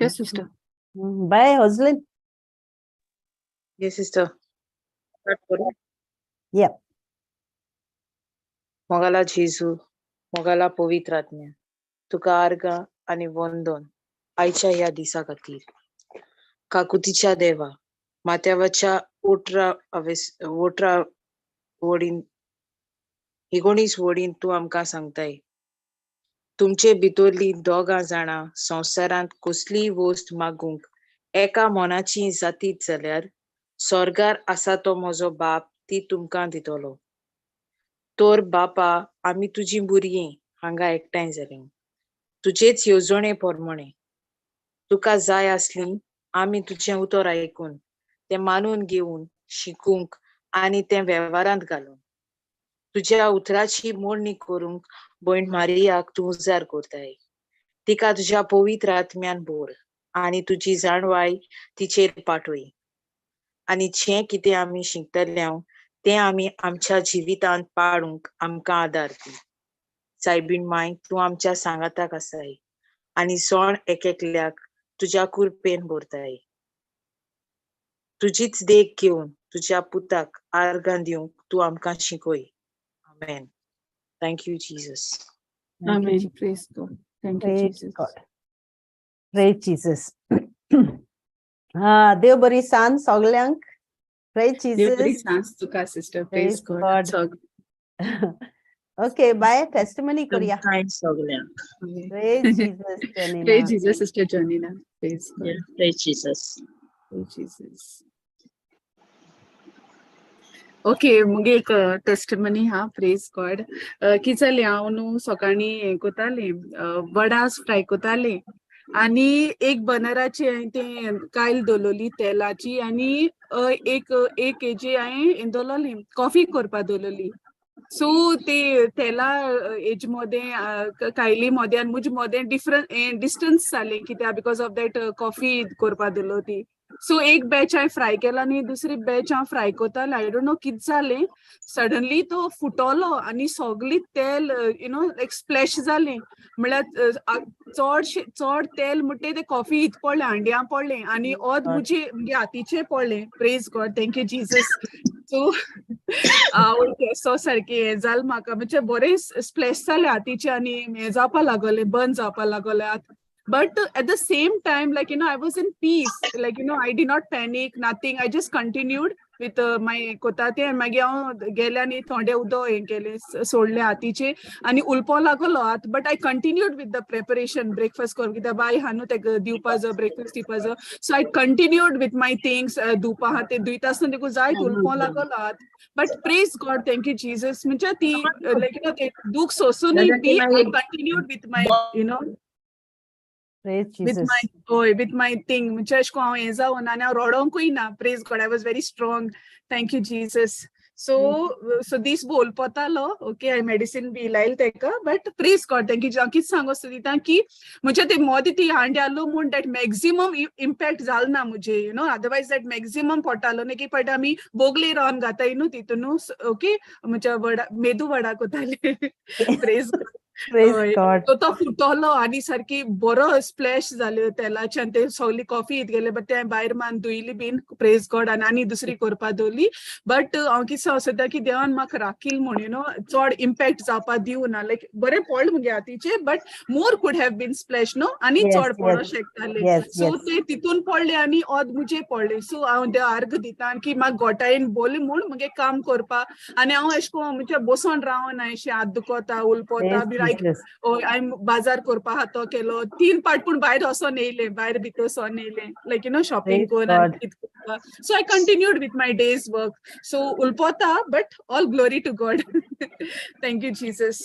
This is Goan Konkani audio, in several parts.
Yes, sister. Bye, Roslyn. Yes, sister. Start करूं? Yep. मोगाला जेजू, मोगाला पवित्र आत्म्या, तुका आर्गां आनी वंदन आयच्या ह्या दिसा खातीर. काकुतीच्या देवा, माथ्यावरच्या ओट्रा अवेस ओट्रा वडीन 19 वडीन तूं आमकां सांगताय, तुमचे भितरलीं दोगां जाणां संवसारांत कसलीय वस्त मागूंक एका मनाची जातीत जाल्यार स्वर्गार आसा तो म्हजो बाप ती तुमकां दितलो. तर बापा, आमी तुजीं भुरगीं हांगा एकठांय जालीं तुजेच येवजणे प्रमाणे. तुका जाय आसली आमी तुजें उतर आयकून तें मानून घेवन शिकूंक आनी तें वेव्हारांत घालूंक. तुज्या उतराची मोडणी करूंक भयण मारियाक तूं उजार करताय. तिका तुज्या पवित्र आत्म्यान भर आनी तुजी जाणवाय तिचेर पाठय. आनी जें कितें आमी शिकतले तें आमी आमच्या जिवितांत पाळूंक आमकां आदार दी. सायबीण माय, तूं आमच्या सांगाताक आसाय आनी सण एक एकल्याक तुज्या कृपेन भरताय. तुजीच देख घेवन तुज्या पुताक आर्गां दिवंक तूं आमकां शिकय. आमेन. Thank you Jesus. Thank you, Amen. Jesus. Praise God. Thank you, Praise Jesus. God. Praise Jesus. हा, देव बरी सांज सगल्यांक. Praise देव बरी Jesus. सांज तुका, sister. Praise Praise God. God. Okay, bye. Testimony करूया. सगळ्यांक. Praise Jesus, Janina. Praise Jesus, Sister Janina. Praise God. Yeah, praise Jesus. Praise Jesus. Okay, मुगे एक टेस्टिमनी हा. Praise God. कितें जालें, हांव न्हू सकाळीं हें कोतालें, वडास फ्राय कोतालें आनी एक बनराची हांवें तें कायल दवरलोली तेलाची आनी एक एक केजी हांवें हें दवरलोली, कॉफी करपा दवरलोली. सो ते तेला हेज मोदें, कायली मोदें आनी म्हजे मोदें डिफरंट डिस्टन्स जालें, कित्याक because of that coffee करपा दवरलो ती. सो एक बॅच हांवें फ्राय केला आनी दुसरी बॅच हांव फ्राय करतालें. I don't know कितें जालें, सडनली तो फुटलो आनी सगळी तेल you know like splash जालें. म्हळ्यार चडशें चड तेल म्हणटे ते कॉफी इत पडलें, हांड्यां पडलें आनी अर्द म्हजे मुगे हातीचेर पडलें. Praise God. Thank you Jesus. So आवय केसो सारकें हें जालें म्हाका, म्हणजे बरें स्प्लॅश जालें हातीचेर आनी हें जावपा लागलें, बर्न जावपा लागलें हात. But at the same time, like, I was in peace. Like, I did not panic, nothing. I just continued with my कोता ते. आनी मागीर हांव गेलें आनी थोंडे उदक हें केलें, सोडलें हातीचेर आनी उलपो लागलो हात. But I continued with the preparation, breakfast करून, कित्याक बाय आहा न्हू तेका दिवपा जाय, ब्रेकफास्ट दिवपा जाय. So I continued with my things. धुवपा आहा ते धुयता आसतना देखून जायत उलपो लागलो हात. But praise God, thank you Jesus. म्हणजे ती लायक you know ते दूख सोंसूनय बी I continued with my Praise with Jesus. my, होय, with my thing. म्हणजे अशें करून हांव हें जावन आनी हांव रडोंकूय ना. Praise God, I was very strong. Thank you Jesus. So दीस बोलपतालो. ओके, हांवें मेडिसीन बी लायलें तेका, but praise God, thank you. हांव कितें सांगो सोदिता की म्हणजे ते मोदी ती हांडी आहलो म्हूण that maximum impact जालो ना म्हजे, अदरवायज that maximum पडटालो न्ही की पट आमी बोगले रावन घाताय न्हू तितून. ओके, म्हणजे वडा, मेदू वडा कोताले. Praise Praise हय. God. तो तो फुटलो आनी सारकी बरो स्प्लॅश जाल्यो तेलाचे आनी ते सगली कॉफी गेले, बट ते भायर मान धुयली बीन. प्रेज गॉड. आनी आनी दुसरी करपा दवरली. बट हांव कितें सांगता की देवान म्हाका राखील म्हूण चड इम्पॅक्ट जावपा दिवना. लायक बरें पडलें मुगे हातीचेर, but more could have been splash न्हू, आनी चड पडोंक शकताले. सो ते तितून पडले आनी अर्द मुजे पडले. सो हांव देव आर्ग दिता की म्हाका गोटायेन बोले म्हूण मुगे काम करपा आनी हांव अशें करून म्हणजे बसोन रावना, अशें हात दुखता, उलपता Praise B like Jesus. हय, हांवें बाजार करपा आहा तो केलो. तीन पाट पूण भायर वचोन येयलें, भायर भितर सोन येयलें, लायक you know shopping Praise करून आनी God. कितें करपा. So I continued with my day's work. So उलपता, but all glory to God. Thank you Jesus.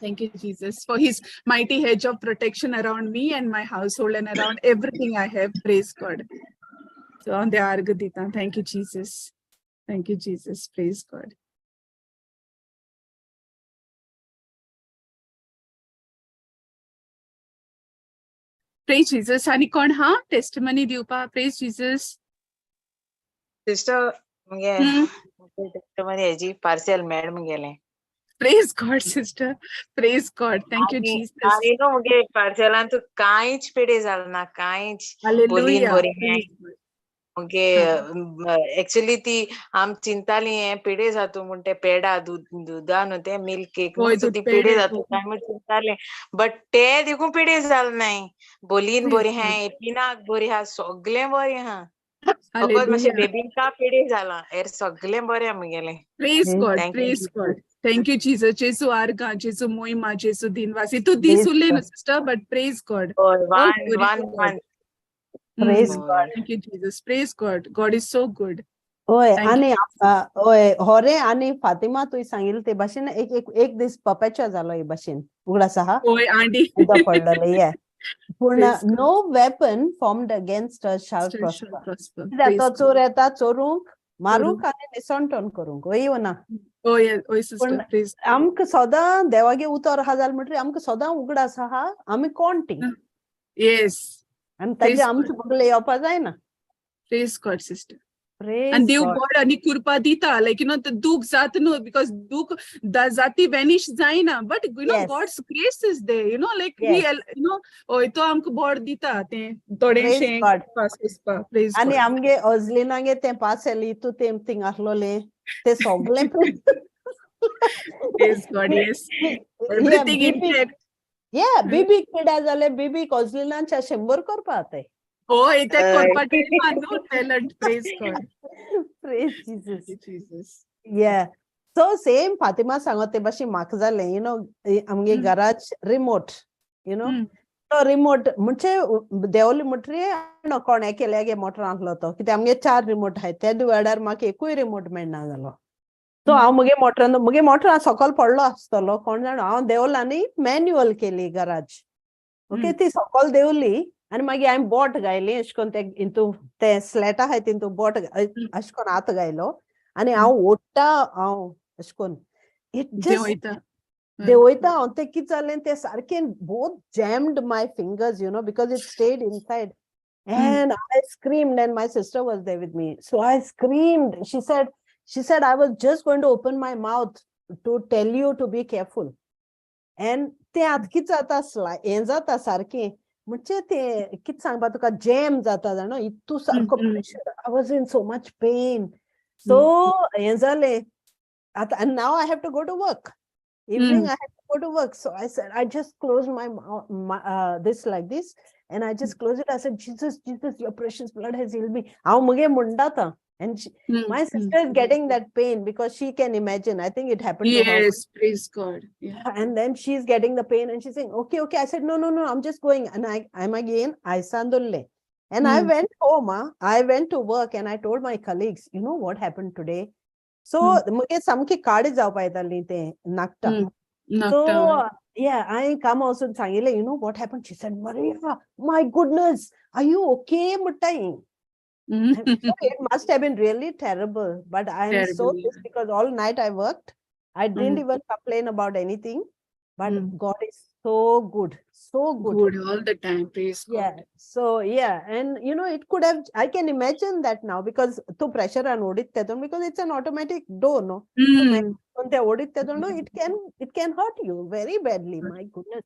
Thank you, Jesus, for his mighty hedge of protection around me and my household and around everything I have. Praise God. So on the आर्ग दिता. Thank you, Jesus. Thank you, Jesus. Praise God. Praise Jesus. आनी कोण हा टेस्टिमनी दिवपा? Praise Jesus. Sister, मुगे टेस्टिमनी हेजी, पार्सल मेळ मुगेलें. Praise God sister, praise God, thank you Jesus. आनी न्हू मुगे पार्सलान तूं कांयच पेडे जाल ना, कांयच बोलीन हालेलुया. बरी. मुगे एक्चुअली ती आम चिंताली हें पेडे जातू म्हूण, ते पेडा दूद दुदा न्हू ते मिल्क केक हय, न्हू, सो दूद ती पेडे पेडे. जातू काय म्हूण चिंताले, बट ते देखून पेडे जाल नाय. बोलीन Praise बरी आहा, God. एपिनाक बरी आहा, सगळें बरें आहा. फकत मातशें हालेलुया. बेबिंका पेडे जालां, हेर सगळें बरें आहा मुगेलें. Praise Praise God, Thank you, praise Jesus. God. Thank you, Jesus. Jesu arga, Jesu moima, Jesu dinvasi. Tu dis Praise ulle no, God. sister, but praise God. हय, All one glory one to God. One. Praise हय. God. Thank you, Jesus. Praise God. God is so good. हय. Thank you. आनी हय, होरे आनी फातिमा, तुवें सांगिल्लें ते भाशेन एक एक एक दीस पप्याचो जालो हे भाशेन, उगडास आहा? ओय आंडी. उदक पडलेलें ये, पूण Praise God. No weapon formed against us shall Still shall prosper. prosper. कित्याक Praise तो God. चोर येता चोरूंक, मारूंक आनी निसणटण करूंक, वय ना? Oh yeah, oh sister, पूण praise God. आमकां सदां देवागे उतर आहा जाल्यार म्हणटरी आमकां सदां उगडास आहा आमी कोण ती Yes. आनी ताजे Praise God. आमचे बगले येवपा जायना. Praise God, sister. Praise And देव God. God आनी कृपा दिता, लायक you know दूख जाता न्हू, because दूख जाती वेनिश जायना, but you know God's grace is there, like he you know हय, तो आमकां बोड दिता तें Praise थोडेशें God. पास वचपाक. प्रेज आनी गॉड. आमगे अजलिनागे तें पार्सल इतू तें थिंग आसलोलें तें सगळें. Praise God, yes. Everything intact. या, बीबीक पिडा जाले, बीबीक अजलिनाच्या 100 करपा ते. हय, तें हय. करपा टायमा न्हू talent. Praise God. Praise Jesus. Jesus. Yeah. So same Fatima सांगत ते भाशेन म्हाका जालें, you know आमगे garage remote you know तो रिमोट म्हणजे देंवली म्हणटरी कोण एकल्यागे मोटर आहलो तो, कित्याक आमगे चार रिमोट आहाय, ते वेळार म्हाका एकूय रिमोट मेळना जालो. सो हांव मुगे मोटरान, मुगे मोटरान सकयल पडलो आसतलो कोण जाणा, हांव देंवलो आनी मॅन्युअल केली गराज, ओके. ती सकयल देंवली आनी मागीर हांवें बोट घायली अशें करून, ते हितू ते स्लॅट आहाय तितू बोट अशें करून हात घायलो आनी हांव ओडटा हांव अशें करून, it just देंवयता. देंवयता हांव. तें कितें जालें, तें सारकें both jammed my fingers because it stayed inside. And I screamed, and my sister was there with me. So I screamed. She said, "I was just going to open my mouth to tell you to be careful." And ते आतां कितें जाता, हें जाता सारकें, म्हणजे ते कितें सांगपा तुका, जॅम जाता जाणा, इतू सारको pressure. I was in so much pain. So हें जालें आतां, and now I have to go to work. Evening I had to go to work. So I said, I just closed my mouth, this like this, and I just closed it. I said, "Jesus, Jesus, your precious blood has healed me." हांव मुगे म्हणटा आतां. And she, my sister is getting that pain because she can imagine. I think it happened to her. Yes, praise God. Yeah. And then she's getting the pain and she's saying, Okay." I said, No, I'm just going." And I'm again, I sandulle. And I went home. I went to work and I told my colleagues, "You know what happened today?" So, मुगे सामकी काडी जावपा येताली ते नाकटां. So, नाकटां. Yeah, हांवें कामां वचून सांगिल्लें, "You know what happened?" She said, "Maria, my goodness, are you okay?" म्हणटा ही. So it must have been really terrible, but I am so Terrible, pissed because all night I worked. I didn't even complain about anything, but God is so good, so good. Good all the time. Praise Yeah. God. So yeah, and you know, it could have, I can imagine that now because to pressure and ओडीत तेतून, because it's an automatic door, no? पण ते ओडीत तेतून, no, it can hurt you very badly. My goodness.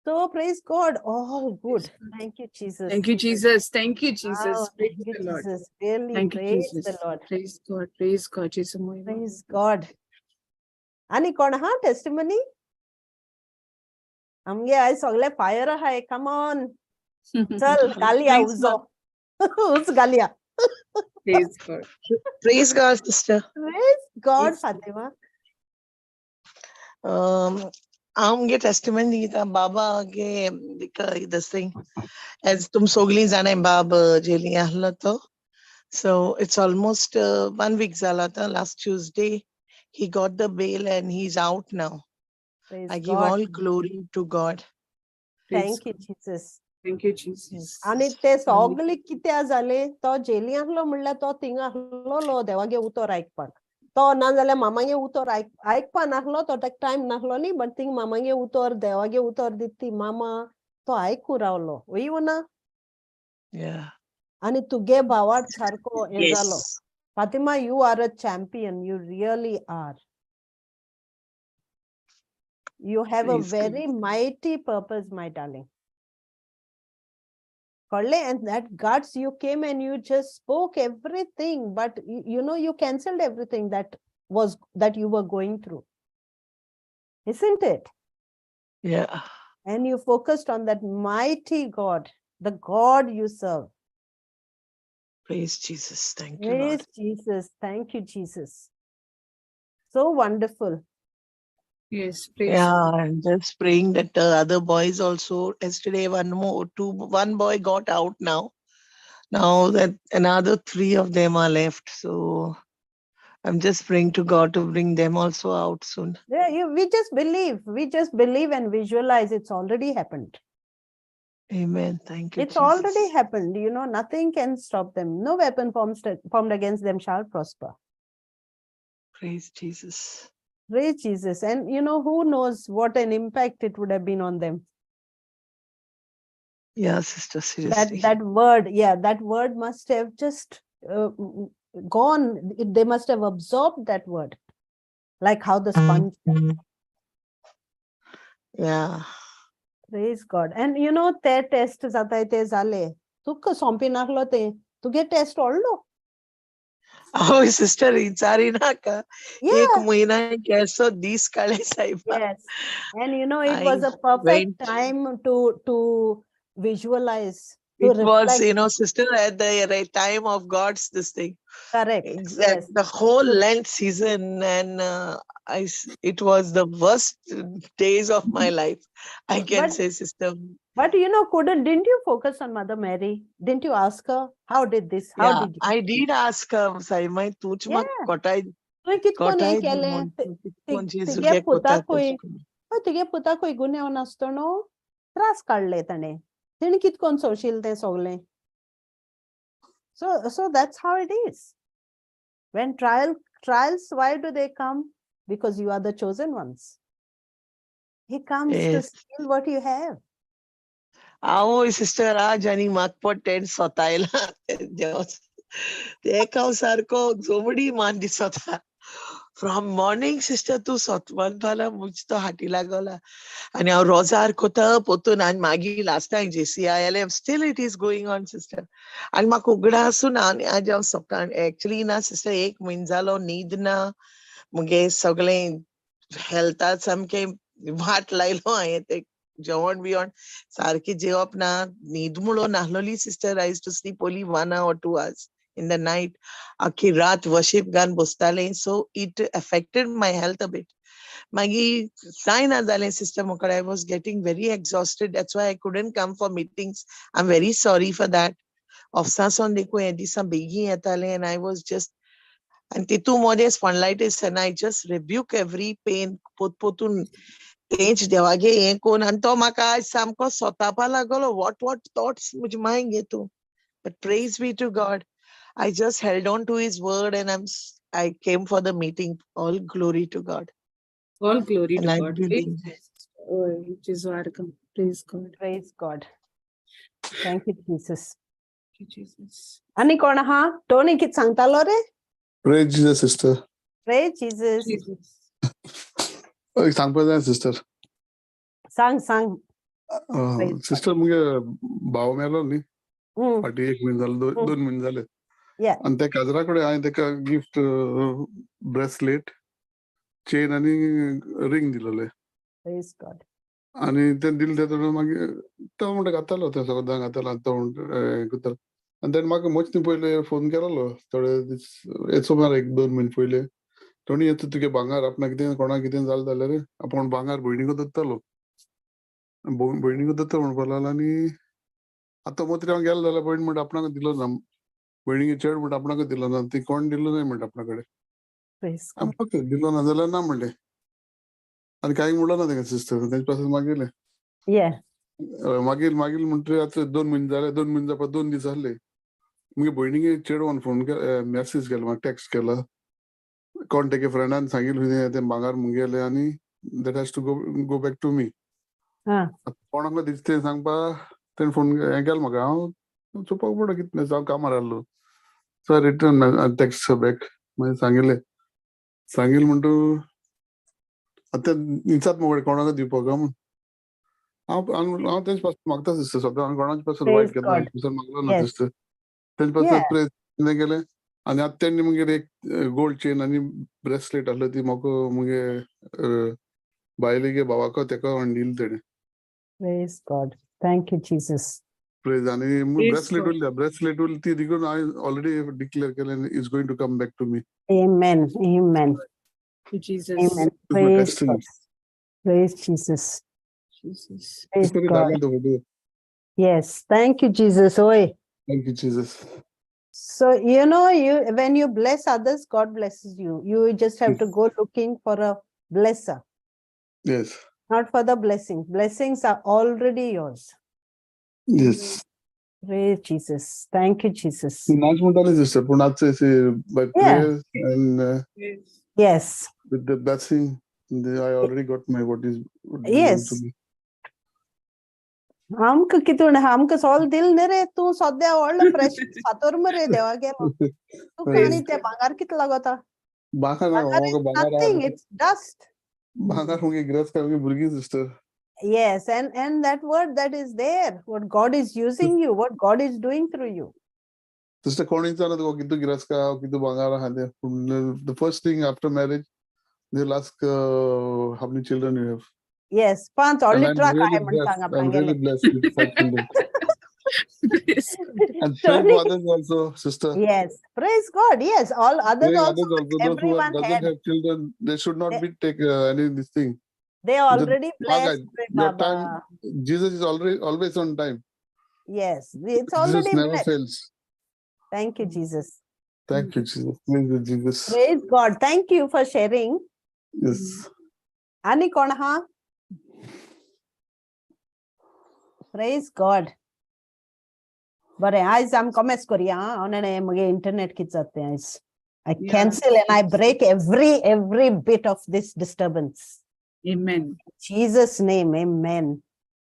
So praise God, all good. Praise God. Thank you, Jesus. Thank you, Jesus. Thank you, Jesus. Wow, Praise thank you, the Lord. Jesus. Really, Thank you, praise the Jesus. Lord. Praise God. Praise God. Jesus. Moima. Praise God. आनी कोण हा टेस्टिमनी? आमगे आयज सगळे फायर आहाय, कम ऑन, चल घालया Praise उजो, God. उज घालया. Praise God. Praise God, sister. Praise God, Praise God. Fatima. हांव मुगे टेस्टिमनी दिता बाबा गे this thing, as तुम सगळीं जाणाय, बाब जेली आहलो तो. So it's almost one week जाला आतां. Last Tuesday he got the bail and he's out now. Praise I give God. all glory to God. Praise Thank you, God. Jesus. Thank you, Jesus. आनी ते सगळे कित्या जाले, तो जेली आहलो म्हणल्यार तो थिंगा आहलोलो देवागे उतर आयकपाक. तो ना जाल्यार मामागे उतर आयकपा नासलो, तो ताका टायम नासलो न्ही, बट थिंग मामागे उतर, देवागे उतर दिता ती मामा तो आयकूं रावलो, वय ना? Yeah. आनी तुगे भावार्थ सारको हें जालो. Yes. Fatima, you are a champion, you really are. You have a Praise God. Very mighty purpose, my darling. कळ्ळें? And that guts, you came and you just spoke everything, but you cancelled everything that you were going through, isn't it? Yeah. And you focused on that mighty God, the God you serve. Praise Jesus. Thank you, Lord. Praise Jesus. Thank you, Jesus. So wonderful. Yes, praise. Yeah, I'm just praying that the other boys also. Yesterday, one more, two, one boy got out now. Now that another three of them are left. So I'm just praying to God to bring them also out soon. Yeah, we just believe. We just believe and visualize. It's already happened. Amen. Thank you, It's already Jesus. happened. Nothing can stop them. No weapon formed against them shall prosper. Praise Jesus. Praise Jesus. And who knows what an impact it would have been on them. Yeah, sister, That seriously. That word must have just gone. They must have absorbed that word, like how the sponge. Yeah. Praise God. And ते टेस्ट जाताय ते जाले. तुका सोंपी नासलो ते. तुगे टेस्ट ओडलो. Oh, sister, विचारी नाका. एक महिना केसो दीस काडले सायबा. Yes. And it I was a perfect went time to visualize, to It was, reflect. Sister, at the right time of God's this thing. Correct. Exact. Yes. The whole Lent season, and it was the worst days of my life. I can say, sister. But couldn't, didn't you focus on Mother Mary? Didn't you ask her, how did this? How Yeah, did you? I did ask her, Saimai, तूच म्हाका कोटाय तुवें कितकोन हें कोटाय दी केलें? म्हूण, तूं कितकोन जेजू तुगे घे कोता पुताकूय तशें करून. हय, तुगे पुताकूय गुन्यांव नासतो न्हू, त्रास काडले ताणें. तेणें कितकोन सोंशील तें सोगलें. So that's how it is. When trials, why do they come? Because you are the chosen ones. He comes to steal what you have. आवय सिस्टर, आज आनी म्हाका पट टेंट सोतायला देव तेका हांव सारको जोमडी मान दिसता. फ्रॉम मॉर्निंग सिस्टर, तूं सोतवनपाला मुज तो हाटी लागोला आनी हांव रोजार कोता पोतून आनी मागीर लास्ट टायम जेसी आयले, still it is going on, sister. आनी म्हाका उगडासून आनी आज हांव सकाळ एक्चुली ना सिस्टर, एक म्हयनो जालो न्हीद ना, मुगे सगळें हेल्था सामकें वाट लायलो हांवें. ते जेवण बिवण सारकें जेवप ना, न्हीद म्हणून नासलोली sister. I used to sleep only 1 hour, 2 hours in the night. आखी रात वर्शिप गान बसतालें, so it affected my health a bit. मागीर जायना जालें सिस्टर म्हाका. I was getting very exhausted. That's why I couldn't come for meetings. I am very sorry for that. ऑफिसासून देखून हे दिसा बेगीन येतालें and I was just आनी तितू मदें spondylitis, and I just rebuke every pain. पोत पोतून तेंच देवागे हें कोन्न आनी तो म्हाका आयज सामको सोतापा लागलो. What thoughts म्हजे mind घेतू. But praise be to God, I just held on to his word and I came for the meeting. All glory to God. All glory And to I God. Believe. Praise, oh, Jesus, praise God. Praise God. Thank you, Jesus. Thank you, Jesus. आनी कोण आहा? टोनी कित सांगतालो रे? Praise Jesus, sister. Praise Jesus. Jesus. एक सांगपा जाय सिस्टर. सांग सांग. Praise God. Sister, मुगे भाव मेलो न्ही फाटीं एक म्हयनो जालो, 2 म्हयने जाले. आनी त्या काजरा कडेन हांवें ताका गिफ्ट ब्रेसलेट, चेन आनी रिंग दिलोले. Praise God. आनी तें दिलें तेन्ना मागीर तो म्हणटा घातालो, तें सदां घातालो. आनी तो म्हणटा हें करतालो. आनी तेणें म्हाका मोचनी पयले फोन केलोलो थोडे दीस येचो मार, एक 2 म्हयने पयले. टोनी येता, तुगे भांगार आपणाक कितें कोणाक कितें जालें जाल्यार आपूण भांगार भयणीक दत्तलो, भयणीक दत्ता म्हणपाक लागलो. आनी आतां मोत्री हांव गेलो जाल्यार भयण म्हणटा आपणाक दिलो ना, भयणीक चेड म्हणटा आपणाक दिलो ना, ती कोण दिलो न्हय म्हणटा आपणा कडेन. Praise God. ओके, दिलो ना जाल्यार ना म्हणलें आनी कांय म्हणलो ना तेका सिस्टर. तेजे पासून मागीर मागीर मागीर म्हणटकीर आतां 2 म्हयने जाले. 2 म्हयने जावपा 2 दीस जाले. मुगे भयणीक चेडवान फोन मॅसेज केलो म्हाका, टॅक्स्ट केला. कोण तेगे फ्रेंडान सांगिल्लें खंय तें भांगार मुगेलें आनी that has to go back to me. कोणाक दिसता तें सांगपा तेणें फोन हें केलें म्हाका. हांव चोवपाक पडलो कितें, हांव कामार आहलो. So return text back. मागीर सांगिल्लें, सांगिल्लें म्हणटू आतां निचात मुगो कोणाक दिवपाक काय म्हूण. हांव हांव तेंचे पासून मागता सिस्टर, सद्दां हांव कोणाचे पासून वायट Praise केन्ना God. पासून मागलो ना सिस्टर. तेंचे पासून प्रेज कितें केलें आनी आतां तेणी मगेर एक गोल्ड चेन आनी ब्रेसलेट आसलो, ती म्हाका मुगे बायलेगे भावाक तेका हाडून दिली तेणें. Praise God. Thank you, Jesus. Praise आनी Praise bracelet God. उरल्या, ब्रेसलेट उरली ती देखून हांवें ऑलरेडी डिक्लेअर केलें, is going to come back to me. Amen. Amen. To Jesus. Amen. My Praise testimony. God. Praise Jesus. Jesus. Praise God. धाडलें तो photo. Yes. Thank you, Jesus. Oi. Thank you, Jesus. So, you know, you when you bless others, God blesses you. You just have to go looking for a blesser, not for the blessing. Blessings are already yours. Praise Jesus. Thank you, Jesus. नाच म्हणटाले सिस्टर, पूण आतां by prayers and with the blessing, I already got my what is what belong to me. आमकां कितें म्हणा, आमकां सोल दिल न्ही रे, तूं सद्या व्हडलो फ्रेश फातर मरे देवा गेलो तुका. Praise आनी ते भांगर कितें लागता? भांगर ना. भांगर म्हाका is भांगर nothing, it's dust. भांगर मुगे गिरेस्त मुगे भुरगीं sister. Yes, and that word that is there, what God is using you, what God is doing through you. Sister, कोण विचारता तुका कितू गिरेस्त आहा, कितू भांगर आहा तें, पूण the first thing after marriage, they will ask how many children you have. Yes, पांच And व्हडले I'm truck really आहाय म्हण blessed. सांग I'm आपणागेले. really blessed with five children. Praise God. And praying Sorry. For others also, sister. Yes, praise God. Yes, all others Praying also, others also, those who are, everyone doesn't had have children, they should not be take any this thing. They already blessed, your Baba. Time, Jesus is already always on time. Yes, it's Jesus already never blessed. Fails. Thank you, Jesus. Thank you, Jesus. Praise you, Jesus. Praise God. Thank you for sharing. Yes. आनी कोण हा? Praise God. बरें, आयज आमी कॉमेस करुया. हांव जाणा म्हगे इंटरनेट कितें जाता तें आयज. I cancel and I break every bit of this disturbance. Amen. Jesus' name, amen.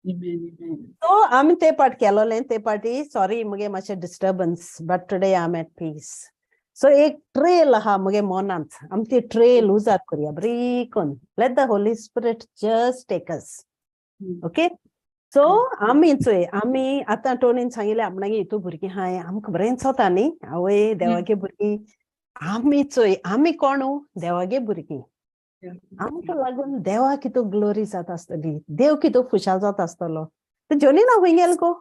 Amen. Amen. So आमी ते पाट केलोलें ते पाटी, सॉरी, मुगे मातशें disturbance, but today I am at peace. So एक ट्रेल आहा मुगे मनांत, आमी ती ट्रेल उजार करुया बरी करून. Let the Holy Spirit just take us. Okay, so आमी चोय, आमी आतां टोनीन सांगिल्लें आपणागे हितू भुरगीं आहाय, आमकां बरें दिसता न्ही, आवय देवागे भुरगीं आमी. चोय, आमी कोणू? देवागे भुरगीं. आमकां लागून देवा कितू ग्लोरी जाता आसतली, देव कितू खुशाल जाता आसतलो. ते जोनी ना खंय गेल गो?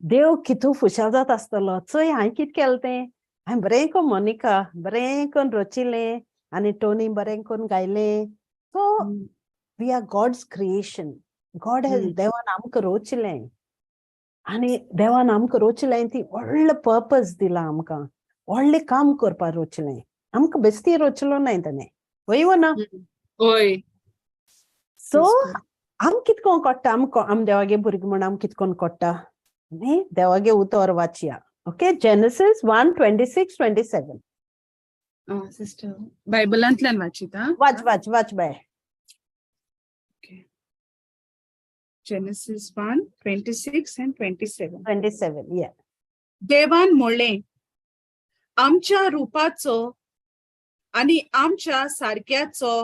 देव कितू खुशाल जाता आसतलो. चोय, हांवें कितें केलें तें, हांवें बरें करून मोनिका बरें करून रचिलें आनी टोनी बरें करून गायलें. So we are God's creation. God has देवान आमकां रोचलें आनी देवान आमकां रोचलें ती व्हडलो पर्पज दिला आमकां, व्हडलें काम करपाक रोचलें आमकां. बेस्ती रोचलो नाय तेणें, वय वो ना? होय. So Praise God. आम कितको कोट्टा, आमकां आम देवागे भुरगीं म्हूण आम कितकोन कोट्टा न्ही? देवागे उतर वाचया. Okay, Genesis 1:26-27. Sister, बायबलांतल्यान वाचिता. वाच, वाच, वाच बाय. Genesis 1:26 and 27. 27, yeah. देवान म्हणलें, आमच्या रुपाचो आनी आमच्या सारक्याचो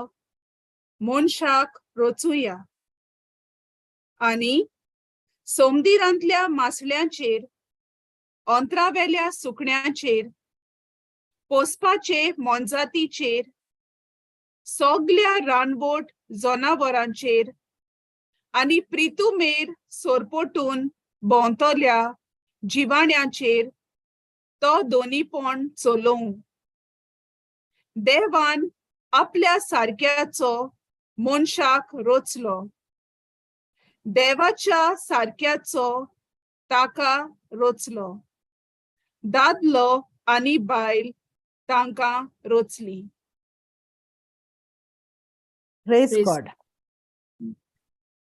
मनशाक रचुया आनी सोमदिरांतल्या मासळ्यांचेर, अंतरावेल्या सुकण्यांचेर, पोसपाचे मोनजातीचेर, सगल्या रानवट जनावरांचेर आनी प्रितुमेर सोरपोटून भोंवतल्या जिवाण्याचेर तो दोनीपण चलोवं. देवान आपल्या सारक्याचो मनशाक रचलो, देवाच्या सारक्याचो ताका रचलो, दादलो आनी बायल तांकां रचली. Praise Praise. God.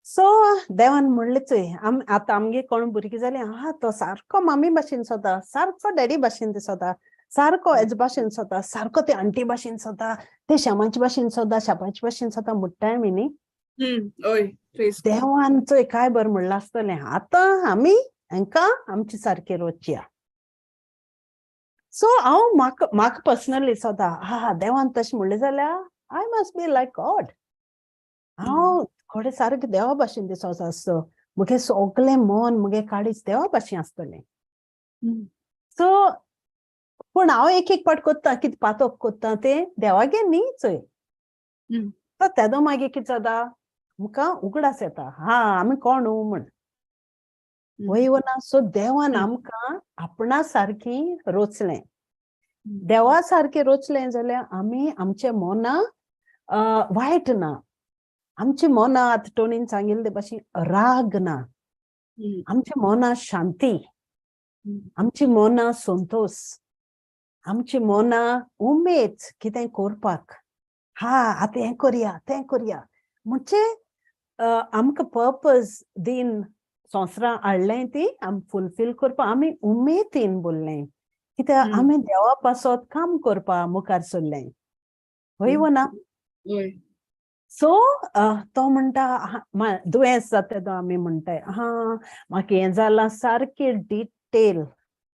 So देवान म्हणलें, चोय, आम आतां आमगे कोण भुरगीं जालीं, आहा, तो सारको मामी भाशेन सोदा, सारको डॅडी भाशेन दिसता, सारको हेज भाशेन सोदा, सारको ते आंटी भाशेन सोदा, ते श्यामाचे भाशेन सोदा, शापाचे भाशेन सोदा म्हणटाय आमी न्ही? हय, praise God. देवान चोय काय बरें म्हणलां आसतलें, आतां आमी हांकां आमचे सारके रोचया. सो हांव म्हाका पर्सनली सोदा, हा, देवान तशें म्हणलें जाल्यार I must be like God. हांव थोडे सारकें देवा भाशेन दिसोस आसतो, मुगे सगळें मन मुगे काळीज देवा भाशेन आसतलें. सो पूण हांव एक एक पाट कोत्ता कितें पातोक कोत्ता तें देवागे न्ही चोय. सो तेदो मागीर कितें जाता, आमकां उगडास येता हा आमी कोण म्हण, वय ना. सो देवान आमकां आपणा सारकी रोचलें. देवा सारकें रोचलें जाल्यार आमी आमचे मना वायट ना, आमचे मना आतां टोनीन सांगिल्ले ते भाशेन राग ना, आमचे मना शांती, आमची मना संतोष, आमची मना उमेद कितें करपाक, हा आतां हें करया तें करया, म्हणजे आमकां पर्पज दीन संवसारां हाडलें ती आमी फुलफील करपाक आमी उमेदीन बोल्लें, कित्याक आमी देवा पासत काम करपा मुखार सरलें, हय वो ना. सो तो म्हणटा दुयेंस जाता तो आमी म्हणटाय हा म्हाका हें जालां, सारकें डिटेल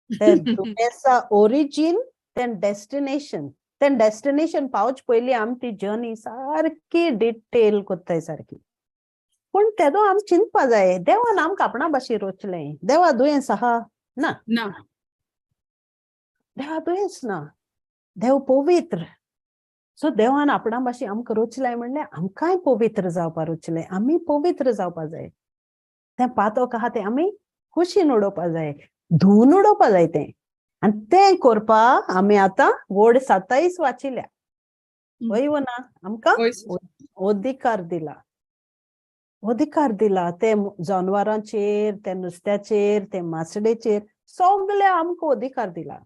तें दुयेंसा ओरिजीन तें डेस्टिनेशन, तें डेस्टिनेशन पावच पयलीं आमी ती जर्नी सारकी डिटेल कोत्ताय सारकी. पूण तेदो आमी चिंतपा जाय देवान आमकां आपणा भाशेन रोचलें, देवा दुयेंस आहा ना, देवा दुयेंस ना, देव पवित्र. सो देवान आपणा भाशेन आमकां रोचलें म्हणल्यार आमकांय पवित्र जावपा रोचलें, आमी पवित्र जावपा जाय. तें पातक आहा तें आमी कुशीन उडोवपा जाय, धुवन उडोवपा जाय तें. आनी तें करपा आमी आतां वड 27 वाचिल्या, हय वो ना. आमकां अधिकार दिला, अधिकार दिला ते जनावरांचेर, ते नुस्त्याचेर, ते मासडेचेर, सगळे आमकां अधिकार दिला.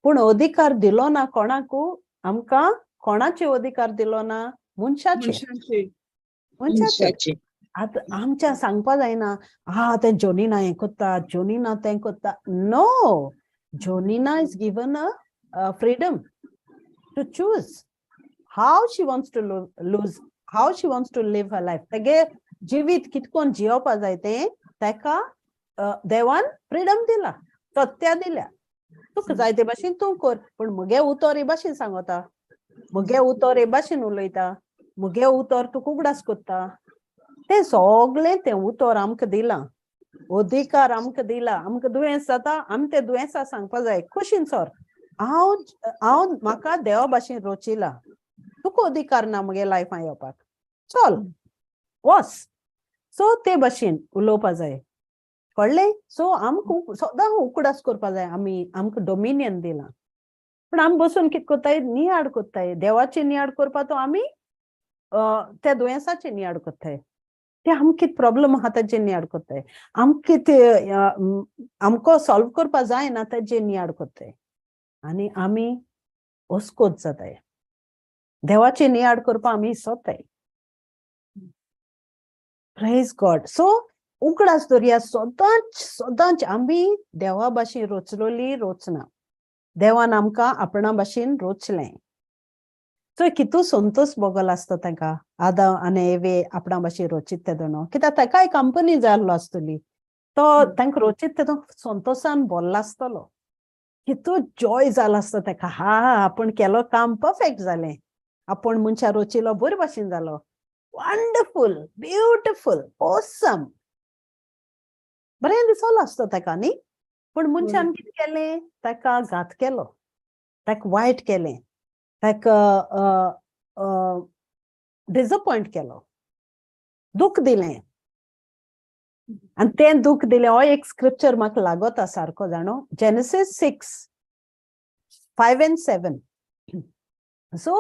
पूण अधिकार दिलो ना कोणाकू, आमकां कोणाचे अधिकार दिलो ना, मनशाचे, मनशाचे. आतां आमच्या सांगपा जायना हा तें जोनीना हें कोत्ता, जोनीना तें कोत्ता. No, Jonina is given a freedom to choose how she wants to lose, how she wants to live her life. तेगे जिवीत कितकोन जियोवपा जाय तें तेका देवान फ्रिडम दिला, सत्या दिल्या. तुका जाय ते भाशेन तूं कर, पूण मुगे उतर हे भाशेन सांगता, मुगे उतर हे भाशेन उलयता, मुगे उतर तुका उगडास कोत्ता. तें सगळें तें उतर आमकां दिलां, अधिकार आमकां दिला. आमकां दुयेंस जाता आमी तें दुयेंसा सांगपा जाय खुशीन सर, हांव हांव म्हाका देवा भाशेन रोचिला, तुका अधिकार ना मुगे लायफान येवपाक, चल वस. सो ते भाशेन उलोवपा जाय, कळ्ळें. सो आमकां सदां उगडास करपा जाय आमी आमकां डोमिनियन दिलां. पूण आमी बसून कितें कोत्ताय, नियाळ कोत्ताय, देवाचे नियाळ करपा तो आमी त्या दुयेंसाचे नियाळ कोत्ताय, ते आमकां कितें प्रॉब्लम आहा ताजेर नियाळ कोत्ताय, आमकां कितें आमकां सॉल्व करपा जायना ताजेर नियाळ कोत्ताय, आनी आमी अस्कोत जाताय. देवाचे नियाळ करपा आमी सोदताय. Praise God. सो उगडास दवरया सदांच सदांच आमी देवा भाशेन रोचलोली रोचना, देवान आमकां आपणा भाशेन रोचलें. सो कितू संतोष भोगल आसता तांकां आदाव आनी एवे आपणा भाशेन रोचीत तेदो, कित्याक ताकाय कंपनी जाल्लो आसतली, तो तांकां रोचीत तेदो संतोशान बोल्लो आसतलो, कितू जॉय जालो आसता ताका, हा आपूण केलो काम परफेक्ट जालें, आपूण मनशां रोचिलो बरे भाशेन जालो, वंडरफूल, ब्युटिफूल, ऑसम, बरें दिसलो आसता ताका न्ही. पूण मनशान कितें केलें, ताका घात केलो, ताका वायट केलें, ताका डिसअपॉयंट केलो, दुःख दिलें. आनी तें दुःख दिलें हो एक स्क्रिप्चर म्हाका लागता सारको जाणो, जेनेसीस 6:5 and 7. सो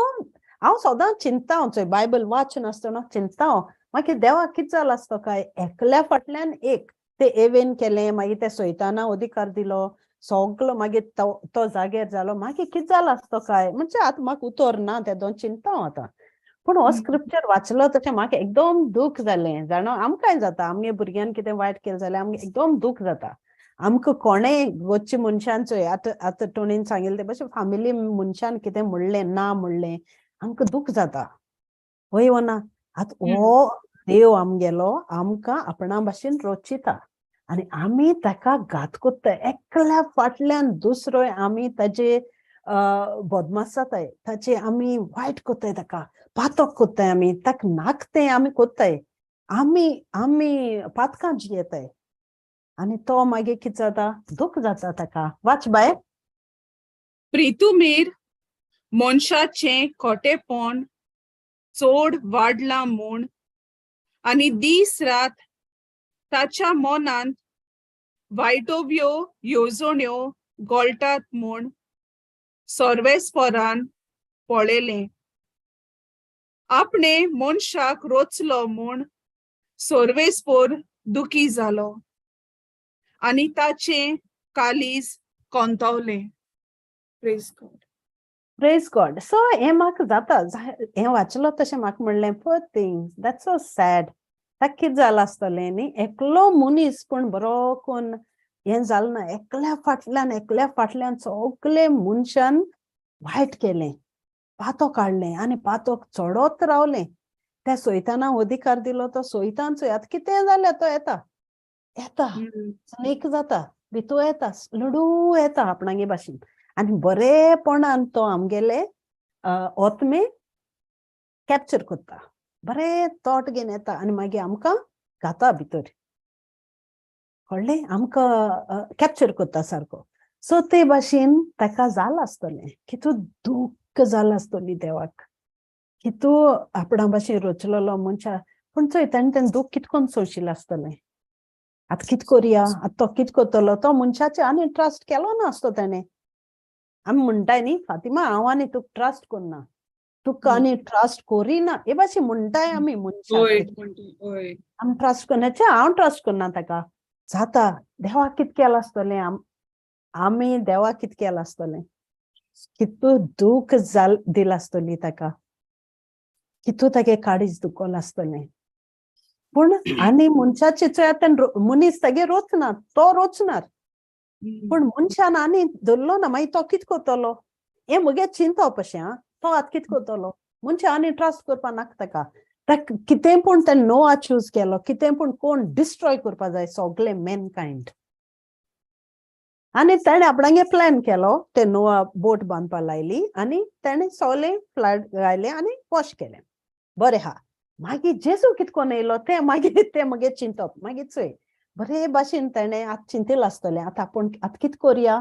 हांव सदां चिंता, हांव चोय बायबल वाचन आसतना चिंता हांव मागीर देवाक कितें जालां आसतो काय, एकल्या फाटल्यान एक ते एवेन केलें, मागीर ते सोयताना अधिकार दिलो सगलो, मागीर तो जाग्यार जालो, मागीर कितें जालां आसतो काय, म्हणजे आतां म्हाका उतर ना तेदो चिंता हांव आतां. पूण हो स्क्रिप्चर वाचलो तशें म्हाका एकदम दूख जालें जाणो. आमकांय जाता, आमगे भुरग्यान कितें वायट केलें जाल्यार आमकां एकदम दूख जाता. आमकां कोणेय गोच्चे मनशान चोय आतां आतां टोनीन सांगिल्लें ते भशेन फामिली मनशान कितें म्हणलें ना म्हणलें आमकां दूख जाता, हय वो ना. आतां हो देव आमगेलो आमकां आपणा भाशेन रोचिता आनी आमी ताका घात कोत्ता, एकल्या फाटल्यान दुसरो आमी ताजे बदमास जाताय, ताचे आमी वायट कोत्ताय, ताका पातक कोत्ताय, आमी ताका नाकतें आमी कोत्ताय, आमी आमी पातकां जियेताय आनी तो मागीर कितें जाता, दुख जाता ताका. वाच बाय. प्रितुमीर मनशाचें खोटेपण चड वाडलां म्हूण आनी दीस रात ताच्या मनांत वायटोव्यो येवजण्यो गोळटात म्हूण सर्वेस्परान पळयलें. आपणे मनशाक रोचलो म्हूण सर्वेस्पोर दुखी जालो आनी ताचें kalij कोंतावलें. Praise God. Praise God. So हें म्हाका जाता, हें वाचलो तशें म्हाका म्हणलें, poor thing, that's so sad. ताका कितें जालां आसतलें न्ही, एकलो मनीस पूण बरो कोन्न हें जालें ना, एकल्या फाटल्यान एकल्या फाटल्यान सगळे मनशान वायट केलें, पातो काडलें आनी पातोक चडत रावलें. त्या सोयताना अधिकार दिलो तो सोयतान चोय आतां कितें जालें, तो येता येता स्नेक जाता, भितू येता, लडू येता आपणागे भाशेन आनी बरेपणान तो आमगेले आत्मे कॅप्चर करता, बरे थॉट घेवन येता आनी मागीर आमकां घाता भितर, कळ्ळें, आमकां कॅप्चर करता सारको. सो ते भाशेन ताका जालां आसतलें, कितू दुख्ख जालां आसतली देवाक, कितू आपणा भाशेन रचलेलो मनशा, पूण चोय ताणें तें दुख्ख कितकोन सोंशिल्लें आसतलें. आतां कित करया, आतां तो कित करतलो, तो मनशाचेर आनी ट्रस्ट केलो ना आसतो ताणें. आमी म्हणटाय न्ही फातिमा, हांव आनी तुका ट्रस्ट करना, तुका आनी ट्रस्ट करिना, हे भाशेन म्हणटाय आमी मनशाक, आमी ट्रस्ट करनाचे, हांव ट्रस्ट करना ताका. जाता देवाक कित केलां आसतलें, आमी देवाक कित केलां आसतलें, कितू दूख जाल दिलां आसतली ताका, कितू तागे काळीज दुखोलां आसतलें. पूण आनी मनशाचे चोय आतां मनीस तागे रोचना, तो रोचणार, पूण मनशान आनी धरलो ना, मागीर तो कित करतलो हें म्हगे चिंतप अशें. आं, तो आतां कित करतलो, मनशान आनी ट्रस्ट करपा नाका ताका, ताका कितें पूण ताणें नोआ चूज केलो, कितें पूण कोण डिस्ट्रॉय करपा जाय सगळे मॅनकायंड. आनी ताणें आपणागे प्लॅन केलो, ते नोआ बोट बांदपा लायली आनी ताणें सगळें फ्लड घायलें आनी वॉश केलें. बरें हा, मागीर जेजू कित कोन्न येयलो तें मागीर तें मगे चिंतप. मागीर चोय बरे भाशेन ताणें आतां चिंतिलां आसतलें, आतां आपूण आतां कित करया,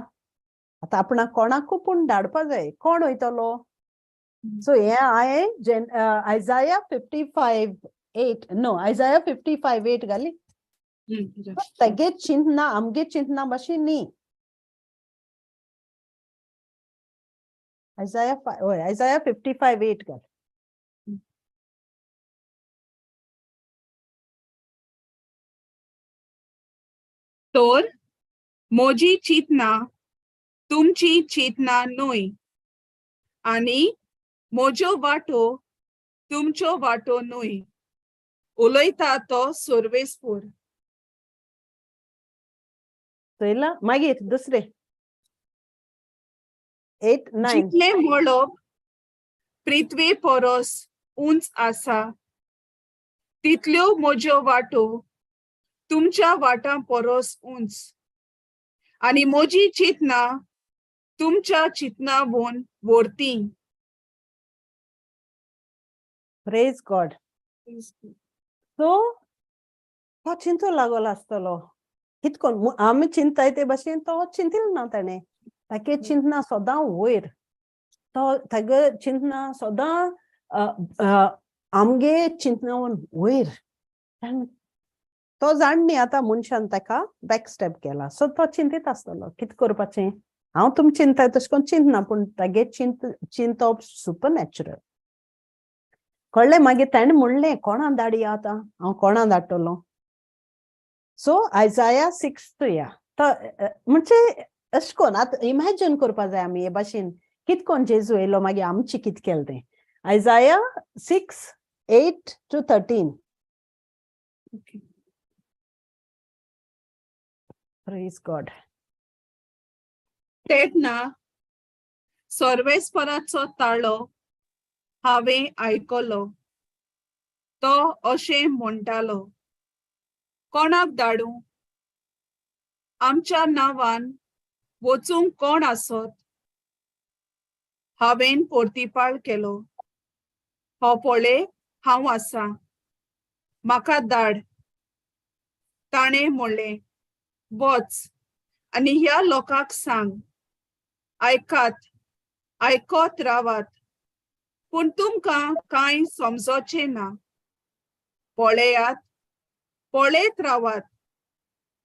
आतां आपणाक कोणाकू पूण धाडपा जाय, कोण वयतलो. सो हें हांवें आयजाया 55:8, नो आयजाया 55:8 घाली. तागे चिंतना आमगे चिंतना भाशेन न्ही. आयजाया हय, आयजाया 55:8 घाल. तर म्हजी चिंतना तुमची चिंतना न्हय आनी म्हज्यो वाटो तुमच्यो वाटो न्हय, उलयता तो सर्वेस्पोर. चोयला, मागीर दुसरे 8, 9. जितलें मळब पृथ्वे परस उंच आसा तितल्यो म्हज्यो वाटो तुमच्या वाटां परस उंच आनी म्हजी चिंतना तुमच्या चिंतना वोन व्हरती. Praise God. सो तो चिंतू लागलो आसतलो, कितकोन आमी चिंताय ते भाशेन तो चिंतिल ना ताणें, तागे चिंतना सदां वयर, तो तागे चिंतना सदां आमगे चिंतना वयर. तो जाण न्ही आतां मनशान ताका बॅक स्टेप केला, सो तो चिंतीत आसतलो कितें करपाचें. हांव तुमी चिंताय तशें करून चिंतना, पूण तागे चिंतप सुपर नॅचरल. कळ्ळें. मागीर ताणें म्हणलें कोणा धाडया आतां, हांव कोणा धाडटलो. सो आयजाया 6 या तो म्हणजे अशें कोन्न आतां इमॅजीन करपा जाय आमी हे भाशेन कित कोन्न जेजू येयलो मागीर आमचें कितें केलें तें. आयजाया 6:8 to 13. Praise God. तेन्ना सर्वेस्पराचो ताळो हांवें आयकलो, तो अशें म्हणटालो, कोणाक धाडूं, आमच्या नांवान वचूंक कोण आसत? हांवें पोर्तिपाळ केलो. हो पळय, हांव आसा, म्हाका धाड. ताणें म्हणलें, वच आनी ह्या लोकांक सांग, आयकात, आयकत रावात, पूण तुमकां कांय समजोचें ना. पळयात, पळयत रावात,